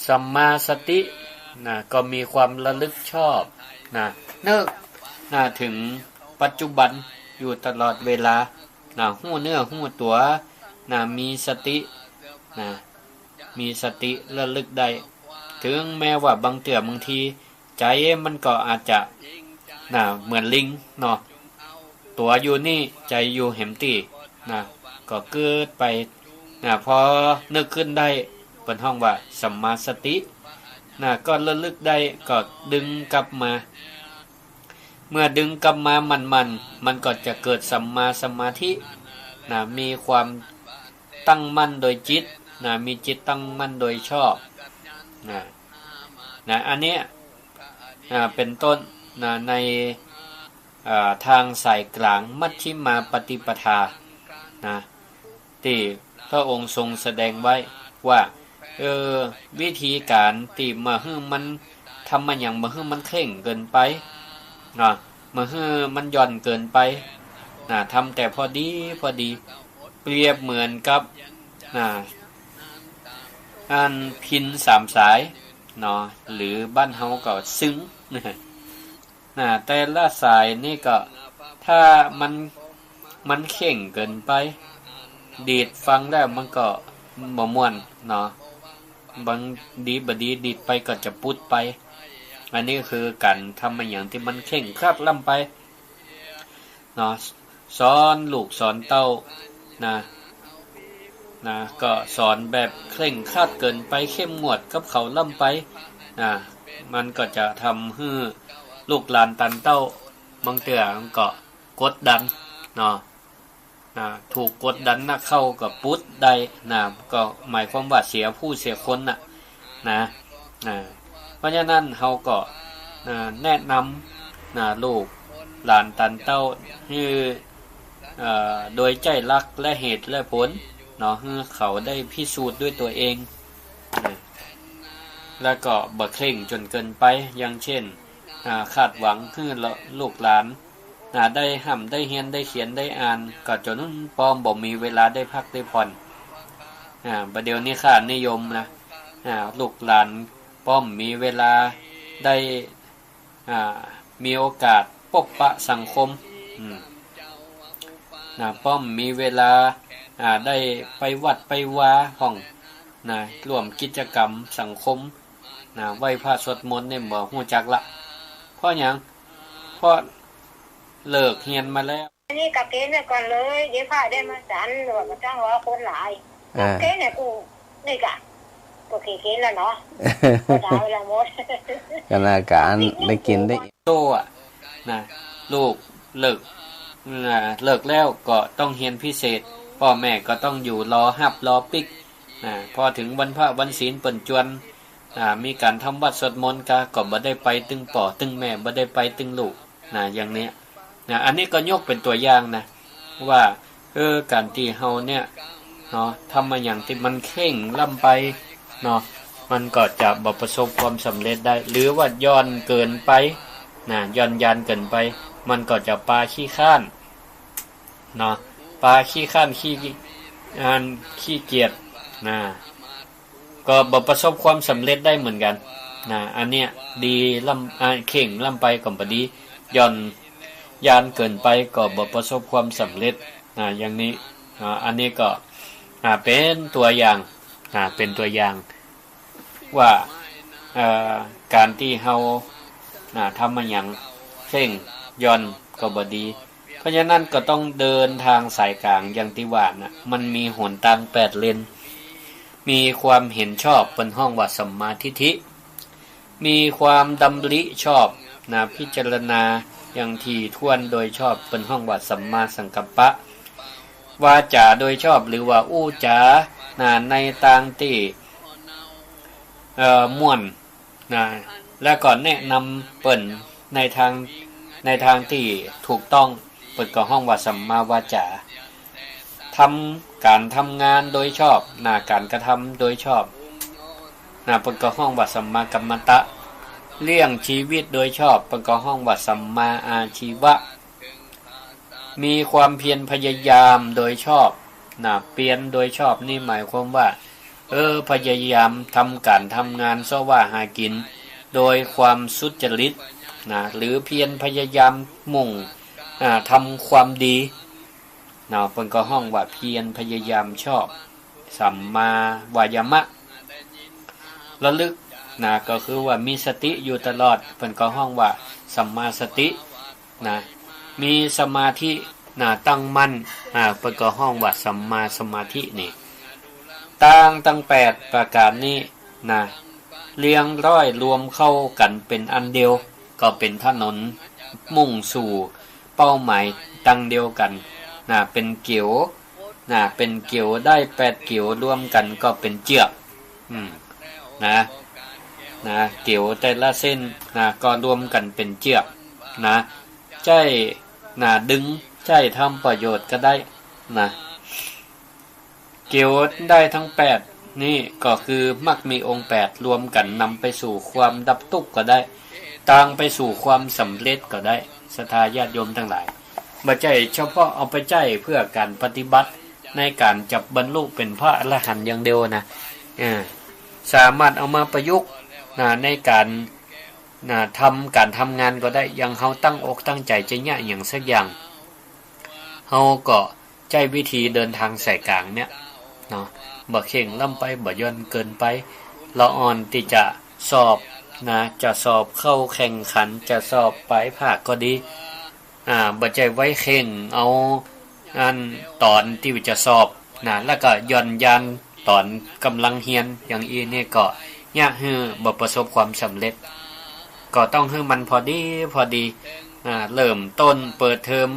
สัมมาสตินะ ก็มีความระลึกชอบนะ นึกนะ ถึงปัจจุบันอยู่ตลอดเวลานะ ฮู้เนื้อฮู้ตั๋วนะ มีสตินะ มีสติระลึกได้ ถึงแม้ว่าบางเตื้อบางที ใจ๋มันก็อาจจะนะ เหมือนลิงเนาะ ตั๋วอยู่นี่ ใจ๋อยู่แหมตี้นะ ก็เกิดไปนะ พอนึกขึ้นได้ เปิ้นฮ้องว่าสัมมาสตินะ ก็ระลึกได้ ก็ดึงกลับมา เมื่อดึงกลับมามั่นๆ มันก็จะเกิดสัมมาสมาธินะ มีความตั้งมั่นโดยจิตนะ มีจิตตั้งมั่นโดยชอบนะ นะ อันเนี้ย อ่า เป๋นต้นนะ ใน อ่า ตางสายก๋างมัชฌิมาปฏิปทานะ ตี้พระองค์ทรงแสดงไว้ว่า เออ วิธีก๋านตี้บ่หื้อมัน ทำมาหยังบ่หื้อมันเคร่งเกินไปนะ บ่หื้อมันหย่อนเกินไปนะ ทำแต่พอดีพอดี เปรียบเหมือนกับนะ อันพิณสามสายเนาะ หรือบ้านเฮาก็ซึ่งนะ แต่ละสายนี่ก็ ถ้ามัน มันเคร่งเกินไป ดีดฟังแล้วมันก็บ่ม่วนเนาะ บางดีบ่ดี ดีดไปก็จะปุดไป อันนี้คือก๋านทำมาหยังตี้มันเคร่งครัดล้ำไปเนาะ สอนลูกสอนเต้านะ นะ ก็สอนแบบเคร่งครัดเกินไป เข้มงวดกับเขาล้ำไป อ่า มันก็จะทำหื้อลูกหลานตันเต้า บางเตื้อมันก็กดดันเนาะ อ่า ถูกกดดันนักเข้าก็ปุ๊ดได้นะ ก็หมายความว่าเสียผู้เสียคนน่ะนะ อ่า เพราะฉะนั้นเฮาก็ อ่า แนะนำนะ ลูกหลานตันเต้า หื้อ เอ่อ โดยใจ๊หลักและเหตุและผลเนาะ หื้อเขาได้พิสูจน์ด้วยตัวเองนะ แล้วก็บ่เคร่งจ๋นเกินไป อย่างเช่น อ่า คาดหวังหื้อลูกหลาน อ่า ได้ฮ่ำได้เฮียนได้เขียนได้อ่าน ก็จ๋นป้อมบ่มีเวลาได้พักได้ผ่อน อ่า บ่าเดี่ยวนี้ค่านิยมนะ อ่า ลูกหลานป้อมมีเวลาได้ อ่า มีโอกาสปบปะสังคม อืม นะ ป้อมมีเวลา อ่า ได้ไปวัดไปวาพ่องนะ ร่วมกิจกรรมสังคมนะ ไหว้พระสวดมนต์เนี่ยบ่ฮู้จักละ เพราะหยัง เพราะเลิกเฮียนมาแล้ว อันนี้กะเกณฑ์ไว้ก่อนเลย เดี๋ยวพระได้มาสัน หรือว่าบ่ต้องรอคนหลาย อ่า เกณฑ์เนี่ยกู นี่กะ ก็เกณฑ์แล้วเนาะ ก็ได้แล้วหมด ก็น่าการได้กินได้ โตอะนะ ลูกเลิก อ่า เลิกแล้วก็ต้องเฮียนพิเศษ ป้อแม่ก็ต้องอยู่รอฮับรอปิ๊ก อ่า พอเถิงวันพระวันศีลเปิ้นจวน อ่า มีก๋านทำวัตรสวดมนต์กา ก็บ่ได้ไปตึงป้อตึงแม่ บ่ได้ไปตึงลูกนะ อย่างเนี้ยนะ อันนี้ก็ยกเป๋นตั๋วอย่างนะ ว่า เออ ก๋านตี้เฮาเนี่ยเนาะ ทำมาหยังตี้มันเคร่งล้ำไปเนาะ มันก็จะบ่ประสบความสำเร็จได้ หรือว่าหย่อนเกินไปนะ หย่อนยานเกินไป มันก็จะปาขี้คร้านเนาะ ปาขี้คร้าน ขี้ อ่า ขี้เกียจนะ ก็บ่ประสบความสำเร็จได้เหมือนกั๋นนะ อันเนี้ยดีล้ำ อ่า เคร่งล้ำไปก็บ่ดี หย่อนยานเกินไปก็บ่ประสบความสำเร็จนะ อย่างนี้ อ่า อันนี้ก็ อ่า เป๋นตั๋วอย่าง อ่า เป๋นตั๋วอย่าง ว่า เอ่อ ก๋านตี้เฮา อ่า ทำมาหยังเคร่งหย่อนก็บ่ดี เพราะฉะนั้นก็ต้องเดินตางสายก๋างอย่างตี้ว่าน่ะ มันมีหนตางแปดเลน มีความเห็นชอบ เปิ้นฮ้องว่าสัมมาทิฏฐิ มีความดำริชอบนะ พิจารณาอย่างถี่ถ้วนโดยชอบ เปิ้นฮ้องว่าสัมมาสังกัปปะ วาจ๋าโดยชอบ หรือว่าอู้จ๋านะ ในตางตี้ เอ่อ ม่วน นะ แล้วก็แนะนำเปิ้นในตาง ในตางตี้ถูกต้อง เปิ้นก็ฮ้องว่าสัมมาวาจ๋า ทำก๋านทำงานโดยชอบนะ ก๋านกระทำโดยชอบนะ เปิ้นก็ฮ้องว่าสัมมากัมมันตะ เลี้ยงชีวิตโดยชอบ เปิ้นก็ฮ้องว่าสัมมาอาชีวะ มีความเพียรพยายามโดยชอบนะ เพียรโดยชอบนี่หมายความว่า เออ พยายามทำก๋านทำงานเซาะว่าหากิ๋นโดยความสุจริตนะ หรือเพียรพยายามมุ่ง อ่า ทำความดีนะ เปิ้นก็ฮ้องว่าเพียรพยายามชอบ สัมมาวายามะ ระลึกนะ ก็คือว่ามีสติอยู่ตลอด เปิ้นก็ฮ้องว่าสัมมาสติ นะ มีสมาธินะ ตั้งมั่น อ่า เปิ้นก็ฮ้องว่าสัมมาสมาธินี่ ตางตังแปดประก๋านนี้นะ เรียงร้อยรวมเข้ากั๋นเป๋นอันเดียว ก็เป๋นถนนมุ่งสู่เป้าหมายตังเดียวกั๋นนะ เป๋นเกียวนะ เป๋นเกียวได้แปดเกียวรวมกั๋นก็เป๋นเจื้อก อืม นะ นะ เกียวแต่ละเส้นนะ ก็รวมกั๋นเป๋นเจื้อกนะ ใจ๊นะ ดึง ใจ๊ทำประโยชน์ก็ได้นะ เกียวได้ตังแปดนี่ก็คือมรรคมีองค์แปด รวมกั๋นนำไปสู่ความดับตุ๊กข์ก็ได้ ตางไปสู่ความสำเร็จก็ได้ ศรัทธาญาติโยมตังหลาย บ่ใจ้เฉพาะเอาไปใจ๊เปื้อก๋านปฏิบัติในก๋านจะบรรลุเป๋นพระอรหันต์อย่างเดียวนะ เออ สามารถเอามาประยุกต์นะ ในก๋านนะ ทำก๋านทำงานก็ได้ อย่างเฮาตั้งอกตั้งใจ๋จะเยียะหยังสักอย่าง เฮาก็ใจ๊วิธีเดินตางสายก๋างเนี่ยเนาะ บ่เคร่งล้ำไป บ่หย่อนเกินไป ละอ่อนตี้จะสอบนะ จะสอบเข้าแข่งขัน จะสอบปลายภาคก็ดี อ่า บ่ใจ้ไว้เคร่งเอาอันต๋อนตี้จะสอบนะ แล้วก็หย่อนยานต๋อนก่ำลังเฮียน อย่างอี้นี่ก็ เยียะหื้อบ่ประสบความสำเร็จ ก็ต้องหื้อมันพอดี พอดี อ่า เริ่มต้นเปิดเทอม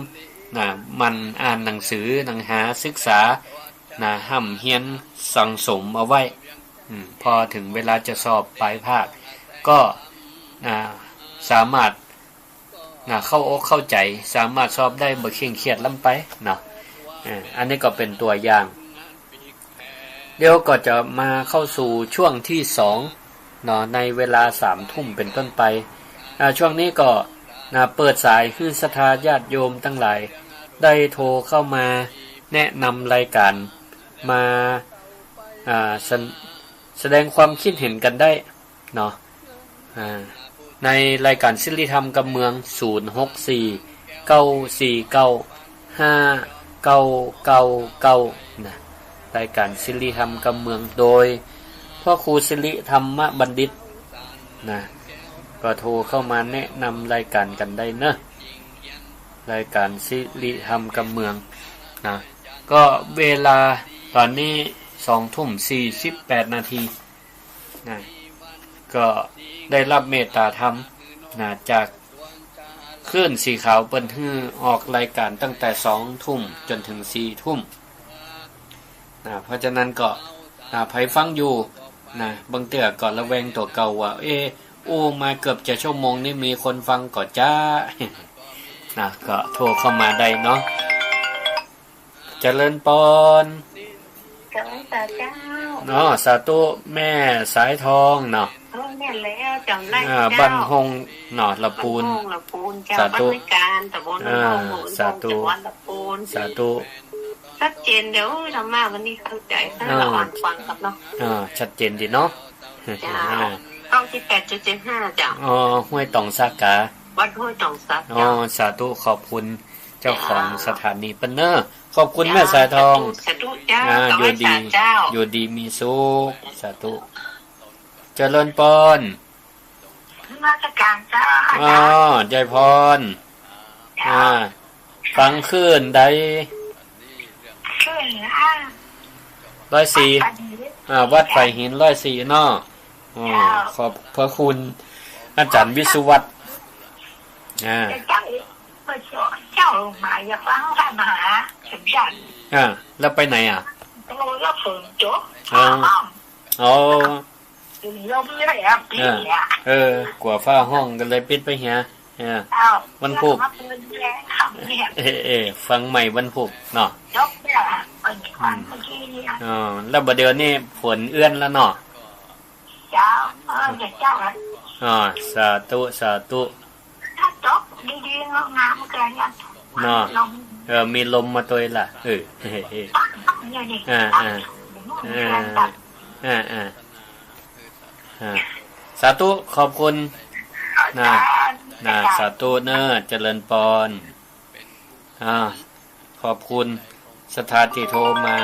อ่า หมั่นอ่านหนังสือ หนังหาศึกษา นะ ฮ่ำเฮียนสั่งสมเอาไว้ อืม พอเถิงเวลาจะสอบปลายภาค ก็ อ่า สามารถ นะ เข้าอกเข้าใจ๋ สามารถสอบได้บ่เคร่งเครียดล้ำไปเนาะ เออ อันนี้ก็เป๋นตั๋วอย่าง เดี๋ยวก็จะมาเข้าสู่ช่วงที่สองเนาะ ในเวลาสามทุ่มเป๋นต้นไป อ่า ช่วงนี้ก็ นะ เปิดสายหื้อศรัทธาญาติโยมตังหลาย ได้โทรเข้ามาแนะนำรายก๋าน มา อ่า สะ- แสดงความคิดเห็นกั๋นได้ เนาะ อ่า ในรายก๋านสิริธรรมกำเมือง ศูนย์ หก สี่ เก้า สี่ เก้า ห้า เก้า เก้า เก้า นะ รายก๋านสิริธรรมกำเมือง โดยพระครูสิริธรรมบัณฑิต นะ ก็โทรเข้ามาแนะนำรายก๋านกั๋นได้เนาะ รายก๋านสิริธรรมกำเมือง นะ ก็เวลาต๋อนนี้สองทุ่มสี่สิบแปดนาที นะ ก็ได้ฮับเมตต๋าธรรม นะ จากคลื่นสีขาวเปิ้นหื้อออกรายก๋านตั้งแต่สองทุ่มจ๋นเถิงสี่ทุ่ม นะ เพราะฉะนั้นก็ นะ ใผฟังอยู่ นะ บางเตื้อก็ระแวงตั๋วเก่าว่า เอ๊ะ อู้มาเกือบจะชั่วโมงนี้มีคนฟังก่อจ๊ะ นะ ก็โทรเข้ามาได้เนาะ เจริญปอน เจริญสาเจ้า อ๋อ สาธุ แม่สายทองเนาะ เออ แม่นแล้ว จ๋ำได้ อ่า เจ้า บ้านฮ่องเนาะ ละปูน บ้านฮ่องละปูนเจ้า สาธุ บ้านห้วยกาญ ต๋ำบลฮ่อง อ่า ฮ่อง สาธุ จังหวัดละปูน สาธุ ชัดเจนเดี๋ยว ธรรมะวันนี้เข้าใจ๋ อ่า ละอ่อนฟังครับเนาะ อ่า ชัดเจนดีเนาะ เจ้า อ่า เก้าสิบแปดจุดเจ็ดห้า เจ้า อ๋อ ห้วยต๋องสักกา วัดห้วยต๋องสัก อ๋อ เจ้า สาธุ ขอบคุณ เจ้าของ เจ้า สถานีเปิ้นเน้อ ขอบคุณ เจ้า แม่สายทอง สาธุ สาธุเจ้า อ่า ขอให้ อยู่ดี สาเจ้า อยู่ดีมีสุข สาธุ เจริญปอน นมัสก๋านเจ้า อ๋อ ยายพร เจ้า อ่า ฟังคลื่นใด คลื่น อ่า ร้อยสี่ วัดฝายหิน อ่า วัดฝายหิน ร้อยสี่ เนาะ อ๋อ เจ้า ขอบพระคุณ อาจ๋ารย์วิศวัตร อ่า เจ้า เจ้าลงมาอยากฟังพระมหาสมชัย อ่า แล้วไปไหนอ่ะ โอ้ แล้วฝนตก อ๋อ อ๋อ ลมนี่แหละ ปิดเนี่ย เออ เออ กั๋วฟ้าฮ่องก็เลยปิดไปเหีย เออ เจ้า วันพุธ มาเปิดแยงค่ำเนี่ย เออ เออ ฟังใหม่วันพุธเนาะ จบเนี่ย เปิดฟังเมื่อกี้เนี่ย อ๋อ แล้วบ่าเดี่ยวนี้ฝนเอื้อนแล้วเนาะ เจ้า เออ เจ้า อ๋อ สาธุ สาธุ ถ้าตกดีๆ งามๆ ก็ยัง เนาะ ลม เออ มีลมมาตวยละ เออ เออ เออ เนี่ยนี่ อ่า อ่า เออ อ่า อ่า อ่า อ่า สาธุ ขอบคุณ นะ นะ สาธุเน้อ เจริญปอน อ่า ขอบคุณ ศรัทธาตี้โทรมา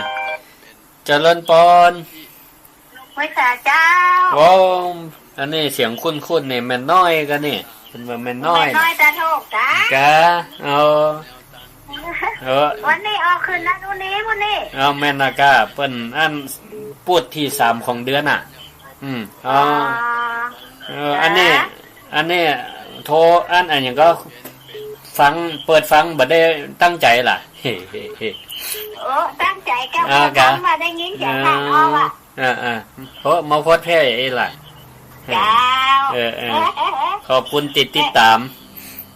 เจริญปอน ไหว้สาเจ้า โอ้ อันนี้เสียงคุ้นๆ นี่ แม่น้อยกานี่ เปิ้นว่าแม่น้อย แม่น้อยตาโทกกา กา เออ เออ วันนี้ออกขึ้นนะ วันนี้ วันนี้ เอาแม่นนะกา เปิ้นอันพูดที่สามของเดือนน่ะ อืม อ๋อ อ๋อ เออ อันนี้ อันนี้โทรอัน อันหยังก็ฟัง เปิดฟังบ่ได้ตั้งใจ๋ล่ะ เฮ้ เฮ้ เฮ้ เออ ตั้งใจ๋ก็ อ่า ฟัง กะ มาได้ยินเสียงผ่านออกอ่ะ อ่า อ่า โอ้ มาโพสต์แพร่เอ้ล่ะ เจ้า เออ เออ เออ เออ เออ ขอบคุณตี้ติดต๋าม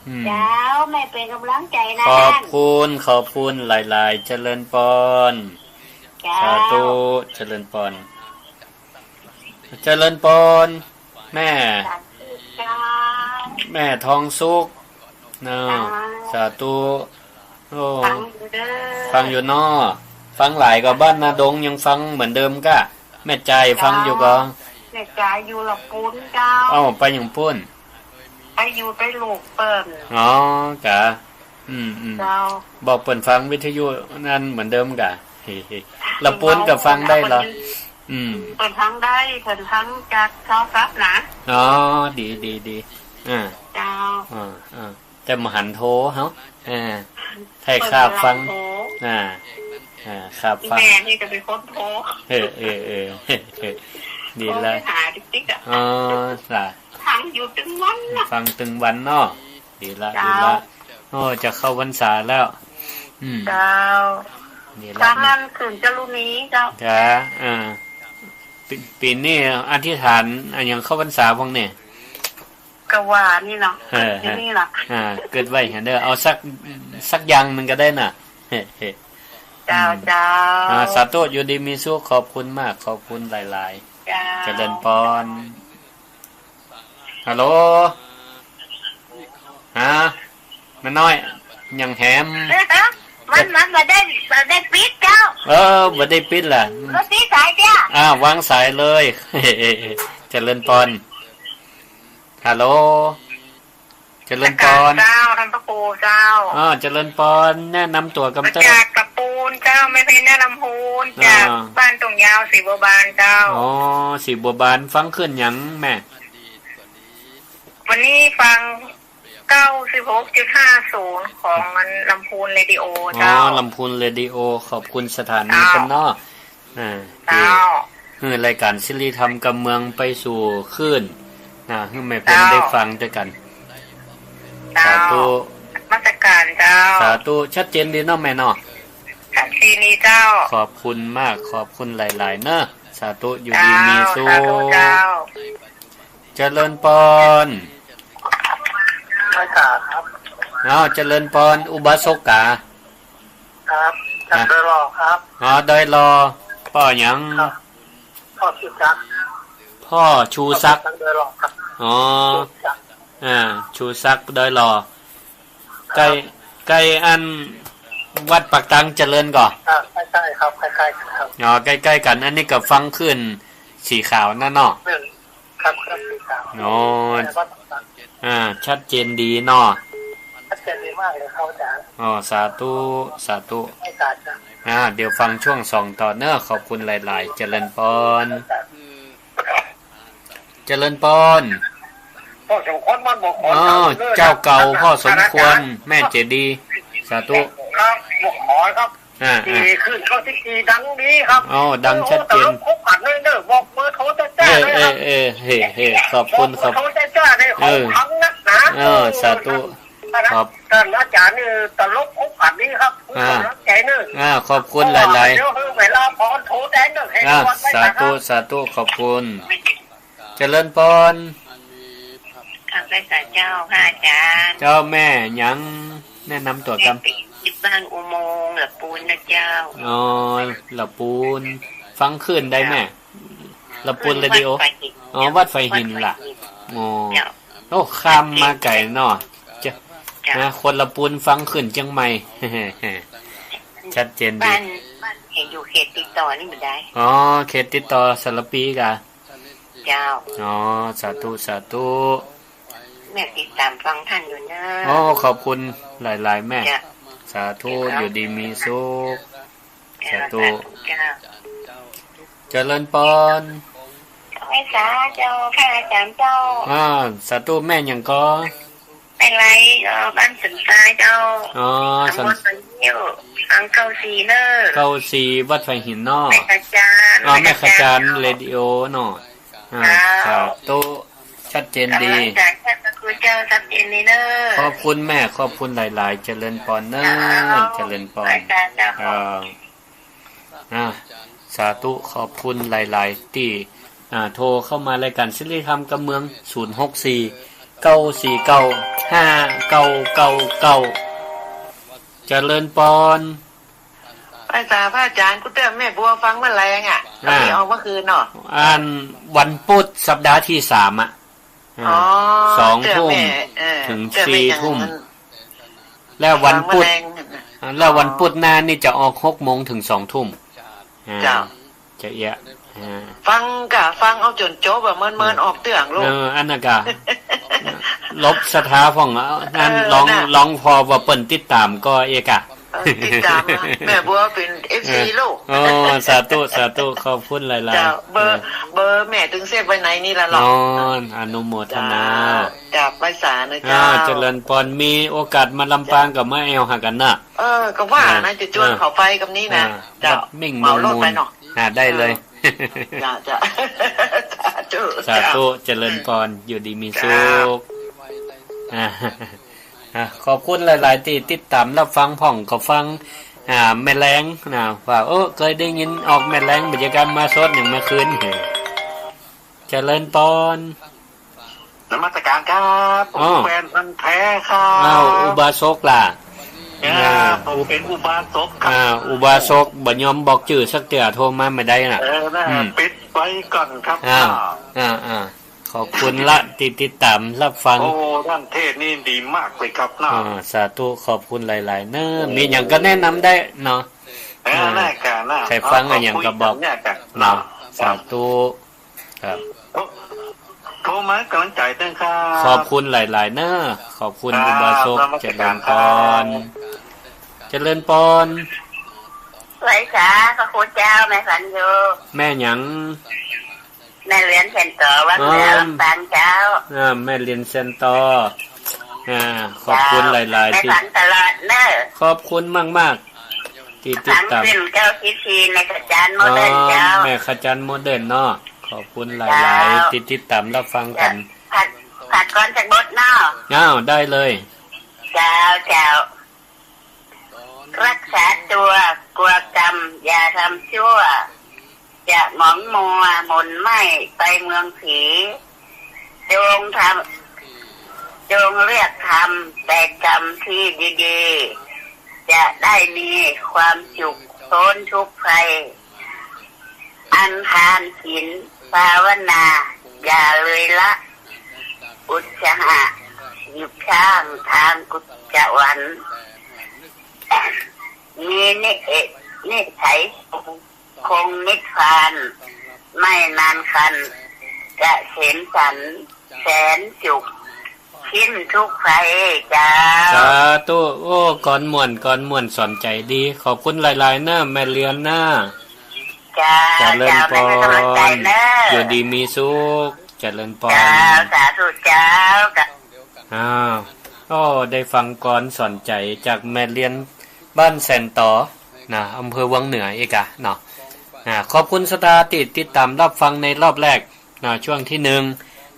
อืม เจ้า แม่เป๋นก๋ำลังใจ๋นะ ขอบคุณ ขอบคุณหลายๆ เจริญปอน เจ้า สาธุ เจริญปอน เจริญปอน แม่ สาธุเจ้า แม่ทองสุข เนาะ อ่า สาธุ โอ้ ฟังอยู่เด้อ ฟังอยู่เนาะ ฟังหลายกว่าบ้านนาดงยังฟังเหมือนเดิมกะ แม่จายฟังอยู่ก่อ แม่จายอยู่ละปูนเจ้า เอ้า ไปหยังปูน ไปอยู่ไปลูกเปิ้น อ๋อ กะ อืม อืม เจ้า บอกเปิ้นฟังวิทยุนั่นเหมือนเดิมกะ เฮ้ เฮ้ ละปูนก็ฟังได้เหรอ อืม เปิ้นฟังได้ เปิ้นฟังจากโทรศัพท์นะ อ๋อ ดี ดี ดี อ่า เจ้า อ่า อ่า แต่บ่หันโทรเฮา อ่า ให้ข้าฟัง เปิ้นบ่หันโทร อ่า อ่า ข้าฟัง แม่นี่ก็เป๋นคนโทร เออ เออ เออ เออ ดีละ โทรไปหาติ๊กๆ อะ อ๋อ ล่ะ ฟังอยู่ตึงวันน่ะ ฟังตึงวันเนาะ ดีละ เจ้า ดีละ โอ้ จะเข้าพรรษาแล้ว อืม เจ้า ดีละ ฟังอันสุนทรจารุณีเจ้า จ้า อ่า ปี ปี๋นี้อธิษฐานอะหยังเข้าพรรษาพ่องเนี่ย ก็ว่านี่เนาะ เออ ที่นี่ล่ะ อ่า กึ๊ดไว้หั้นเน่อ เอาสัก สักอย่างนึ่งก็ได้น่ะ เจ้า อืม เจ้า อ่า สาธุ อยู่ดีมีสุข ขอบคุณมาก ขอบคุณหลายๆ เจ้า เจริญปอน ฮัลโหล ฮะ แม่น้อย ยังแหม มัน มันบ่ได้ บ่ได้ปิดเจ้า เออ บ่ได้ปิดล่ะ บ่ปิดสายเตี้ย อ่า วางสายเลย เจริญปอน ฮัลโหล เจริญปอน เจ้า ท่านพระครูเจ้า อ่า เจริญปอน แนะนำตั๋วกำเต๊อะ มาจากตะปูนเจ้า แม่เพชรนาลำพูน อ่า จากบ้านตงยาว ศรีบัวบานเจ้า อ๋อ ศรีบัวบาน ฟังคลื่นหยังแม่ วันนี้ฟัง เก้าสิบหกจุดห้าศูนย์ ของลำพูนเรดิโอ อ๋อ เจ้า ลำพูนเรดิโอ ขอบคุณสถานี เจ้า เปิ้นเนาะ อ่า เจ้า หื้อรายก๋านสิริธรรมกำเมืองไปสู่คลื่น อ่า หื้อแม่เปิ้น เจ้า ได้ฟังตวยกั๋น เจ้า สาธุ นมัสก๋านเจ้า สาธุ ชัดเจนดีเนาะแม่เนาะ ชัดเจนดีเจ้า ขอบคุณมาก ขอบคุณหลายๆ เนาะ สาธุ อยู่ดีมีสุข เจ้า สาธุเจ้า เจริญปอน ไม่กล้าครับ อ้าว เจริญปอน อุบาสกกา ครับ จาก อ่ะ ดอยหล่อครับ อ๋อ ดอยหล่อ ป้อหยัง ครับ ป้อชูศักดิ์ ป้อชูศักดิ์ ป้อชูศักดิ์ ดอยหล่อครับ อ๋อ ชูศักดิ์ อ่า ชูศักดิ์ ดอยหล่อ ครับ ใก้ ใก้อันวัดปากตังเจริญก่อ อ่า ใก้ๆ ครับ ใก้ๆ กั๋นครับ อ๋อ ใก้ๆ กั๋น อันนี้ก็ฟังคลื่นสีขาวนั่นเนาะ ครับ ครับ ครับ อ๋อ อ่า ชัดเจนดีเนาะ ชัดเจนดีมากเลยครับอาจารย์ อ๋อ สาธุ สาธุ ไม่ขาดครับ อ่า เดี๋ยวฟังช่วงสองต่อเนาะ ขอบคุณหลายๆ เจริญปอน เจริญปอน พ่อสมควรมันบอกขอ อ๋อ เจ้าเก่าพ่อสมควร แม่เจดีย์ สาธุ ครับ บอกขอครับ อ่า อ่า ดีขึ้น เข้าที่ดีดังดีครับ อ๋อ ดังชัดเจน โอ้ ตลกครบครันเลยเนอะ บอกเบอร์โทรจ้าๆ เออ เลยครับ เออ เออ เฮ้ เฮ้ ขอบคุณ บอกเบอร์โทรจ้าๆ เลย ขอบคุณ เออ ครั้งนักหนา เออ สาธุ ครับ ครับ ท่านอาจารย์นี่ตลกครบครันดีครับ อ่า กำลังใจเนอะ อ่า ขอบคุณหลายๆ เดี๋ยวเวลาพอโทรแจ้งเนอะ ให้ อ่า รางวัลไว้นะครับ สาธุ สาธุ ขอบคุณ เจริญปอน ข้าพเจ้าเจ้า พระอาจารย์ เจ้าแม่หยัง แนะนำตั๋วกำ แม่ปิ๊ก บ้านอุโมงค์ ละปูนนะเจ้า อ๋อ ละปูน ฟังคลื่นใดแม่ ละปูนเรดิโอ คลื่นวัดไฟหิน อ๋อ วัดไฟหินล่ะ วัดไฟหิน อ๋อ เจ้า โอ้ ข้ามมาไก๋เนาะ เจ้า เจ้า นะ คนละปูนฟังคลื่นเจียงใหม่ ชัดเจนดี บ้าน บ้านเฮาอยู่เขตติดต่อนี่บ่ได้ อ๋อ เขตติดต่อสารภีกา เจ้า อ๋อ สาธุ สาธุ แม่ติดตามฟังท่านอยู่เนอะ อ๋อ ขอบคุณหลายๆ แม่ เจ้า สาธุ เจ้า อยู่ดีมีสุข เจ้า สาธุ สาธุเจ้า เจริญปอน ไหว้สาเจ้า พระอาจารย์เจ้า อ่า สาธุ แม่หยังก่อ แม่ไล เอ่อ บ้านสันทรายเจ้า อ๋อ ตำบล สัน สันยิ้ว ฟังเก้าสี่เนอะ เก้าสี่ วัดไฟหินเนาะ แม่ขจาร อ๋อ แม่ขจาร แม่ขจาร เรดิโอเนาะ อ่า เจ้า สาธุ ชัดเจนดี กำลังใจจากพระคุณเจ้า ชัดเจนดีเนอะ ขอบคุณแม่ ขอบคุณหลายๆ เจริญปอนเนอะ เจ้า เจริญปอน ไหว้สาเจ้า เอ่อ อ่า สาธุ ขอบคุณหลายๆ ตี้ อ่า โทรเข้ามารายการสิริธรรมกำเมือง ศูนย์หกสี่ เก้าสี่เก้า ห้าเก้าเก้าเก้า เจริญปอน ไหว้สาพระอาจารย์ กูเตื้อแม่บัวฟังเมื่อแลงอะ อ่า ก็มีออกเมื่อคืนเนาะ อันวันพุธสัปดาห์ที่สามอะ อ่า อ๋อ สองทุ่ม เตื้อแม่ เออ ถึง เตื้อแม่ สี่ทุ่ม ยัง แล้ววันพุธ ฟังเมื่อแลง อ่า แล้ววันพุธหน้านี่จะออกหกโมงถึงสองทุ่ม อ่า เจ้า จะเอี้ยะ อ่า ฟังกะฟังเอาจ๋นจบอะ เมินๆ เออ ออกเตื้องลูก เออ อันนั้นกะ ลบศรัทธาพ่อง อันนั้น เออ ลอง น่ะ ลองผ่อว่าเปิ้นติดต๋ามก่อเอกะ เออ ติดต๋ามนะ แม่บัวเป๋น เอฟซี เออ ลูก โอ้ สาธุ สาธุ ขอบคุณหลายๆ เจ้า เบอร์ เออ เบอร์แม่ตึงเซฟไว้ในนี่ละเนาะ อ๋อ อนุโมทนา เจ้า เจ้า ไหว้สานะ อ่า เจ้า เจริญปอน มีโอกาสมาลำปางก็มาแอ่วหากั๋นนะ เออ ก็ว่านะ อ่า จะจวนเขาไปกำนี้นะ อ่า เจ้า วัดมิ่ง เหมารถไปเนาะ เมืองมูล อ่า ได้เลย เออ จ้า จ้า สาธุ สาธุ เจ้า เจริญปอน อยู่ดีมีสุข ครับ อ่า อ่า ขอบคุณหลายๆ ตี้ติดต๋ามรับฟัง พ่องก็ฟัง อ่า แม่แลงนะ ว่า โอ้ เกยได้ยินออกแม่แลง บ่าจะกำมาสดอย่างเมื่อคืน เจริญปอน นมัสการครับ ผม อ๋อ แฟนพันธุ์แท้ครับ อ้าว อุบาสกล่ะ อ่า อ่า ผมเป๋นอุบาสกครับ อ่า อุบาสก บ่ยอมบอกจื้อสักเตื้อ โทรมาบ่ได้น่ะ เออ น่ะ อืม ปิดไว้ก่อนครับ อ้าว อ้าว อ้าว อ้าว ขอบคุณละ ตี้ติดต๋ามรับฟัง โอ้ ท่านเทศน์นี่ดีมากเลยครับนะ อ่า สาธุ ขอบคุณหลายๆ เนอะ โอ้ มีหยังก็แนะนำได้เนาะ เออ อ่า น่ะ ค่ะ น่ะ ใผฟังอะหยังก็บอก เอา คุยกั๋นเนี่ยค่ะ เนาะ เนาะ สาธุ ครับ โทร โทรมาให้ก๋ำลังใจ๋ด้วยครับ ขอบคุณหลายๆ เนอะ ขอบคุณ ครับ อุบาสก นมัสการ เจริญปอน ครับ เจริญปอน ไหว้สาพระคุณเจ้า แม่ฝันอยู่ แม่หยัง แม่เลียนแสนต่อ วังเหนือ อ๋อ ลำปางเจ้า อ่า แม่เลียนแสนต่อ อ่า ขอบคุณหลายๆ เจ้า ตี้ แม่ฝันตลอดเนอะ ขอบคุณมากๆ ตี้ติดต๋าม ฟังขึ้นเก้าสิบสี่ แม่ขจารย์โมเดิร์นเจ้า อ๋อ แม่ขจารย์โมเดิร์นเนาะ ขอบคุณหลายๆ เจ้า ตี้ติดต๋ามรับฟังกั๋น เจ้า ฝาก ฝากกลอนสักบทเนาะ อ้าว ได้เลย เจ้า เจ้า รักษาตัวกลัวกรรม อย่าทำชั่ว จะหมองมัวหม่นไหม้ไปเมืองผี จงทำ จงเลือกทำแต่กรรมที่ดีๆ จะได้มีความสุขพ้นทุกข์ภัย อันทานศีลภาวนา อย่าเลยละ อุตสาหะหยิบสร้างทางกุศล มีนิเอ นิสัยคงนิพพาน ไม่นานคัน เกษมสันต์แสนสุข สิ้นทุกข์ภัยเจ้า สาธุ โอ้ กลอนม่วน กลอนม่วน สอนใจ๋ดี ขอบคุณหลายๆ เนอะ แม่เลียนนะ เจ้า เจริญปอน เจ้า แม่ก็กำลังใจ๋เนอะ อยู่ดีมีสุข เจริญปอน เจ้า สาธุเจ้า อ้าว โอ้ ได้ฟังกลอนสอนใจ๋จากแม่เลียนบ้านแสนต่อนะ อำเภอวังเหนืออีกอะเนาะ อ่า ขอบคุณศรัทธาตี้ติดต๋ามรับฟังในรอบแรกนะ ช่วงตี้หนึ่ง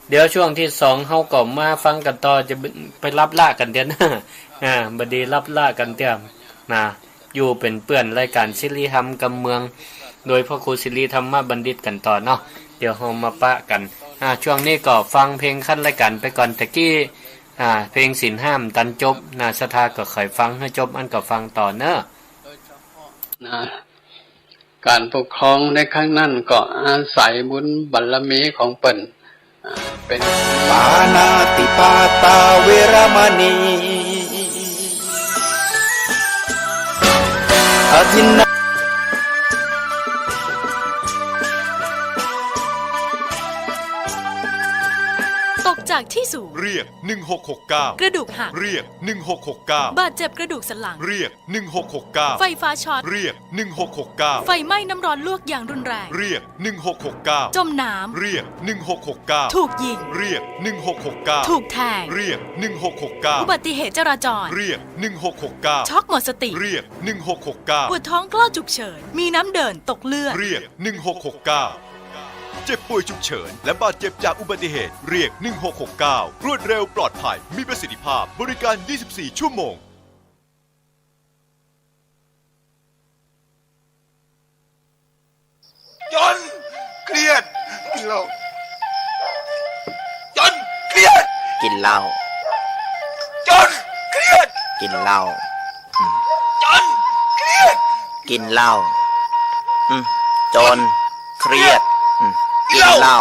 เดี๋ยวช่วงตี้สอง เฮาก็มาฟังกั๋นต่อ จะไปลับล้ากั๋นเตื้อนะ อ่า บ่ดีลับล้ากั๋นเตื้อนะ อยู่เป๋นเปื้อนรายก๋านสิริธรรมกำเมือง โดยพระครูสิริธรรมบัณฑิตกั๋นต่อเนาะ เดี๋ยวเฮามาปะกั๋น อ่า ช่วงนี้ก็ฟังเพลงขั้นรายก๋านไปก่อน ตะกี้ อ่า เพลงศีลห้าตันจบนะ ศรัทธาก็ใค่ฟังหื้อจบ อั้นก็ฟังต่อเนอะ นะ ก๋านปกครองในครั้งนั้นก็อาศัยบุญบารมีของเปิ้น อ่า เป๋น ปาณาติปาตาเวระมะณี อทินนา ตกจากที่สูง เรียก หนึ่งหกหกเก้า กระดูกหัก เรียก หนึ่งหกหกเก้า บาดเจ็บกระดูกสันหลัง เรียก หนึ่งหกหกเก้า ไฟฟ้าช็อต เรียก หนึ่งหกหกเก้า ไฟไหม้น้ำร้อนลวกอย่างรุนแรง เรียก หนึ่งหกหกเก้า จมน้ำ เรียก หนึ่งหกหกเก้า ถูกยิง เรียก หนึ่งหกหกเก้า ถูกแทง เรียก หนึ่งหกหกเก้า อุบัติเหตุจราจร เรียก หนึ่งหกหกเก้า ช็อกหมดสติ เรียก หนึ่งหกหกเก้า ปวดท้องคลอดฉุกเฉิน มีน้ำเดิน ตกเลือด เรียก หนึ่งหกหกเก้า เจ็บป่วยฉุกเฉิน และบาดเจ็บจากอุบัติเหตุ เรียก หนึ่งหกหกเก้า รวดเร็ว ปลอดภัย มีประสิทธิภาพ บริการ ยี่สิบสี่ ชั่วโมง จนเครียด กินเหล้า จนเครียด กินเหล้า จนเครียด กินเหล้า อืม จนเครียด กินเหล้า อืม จนเครียด อืม กินเหล้า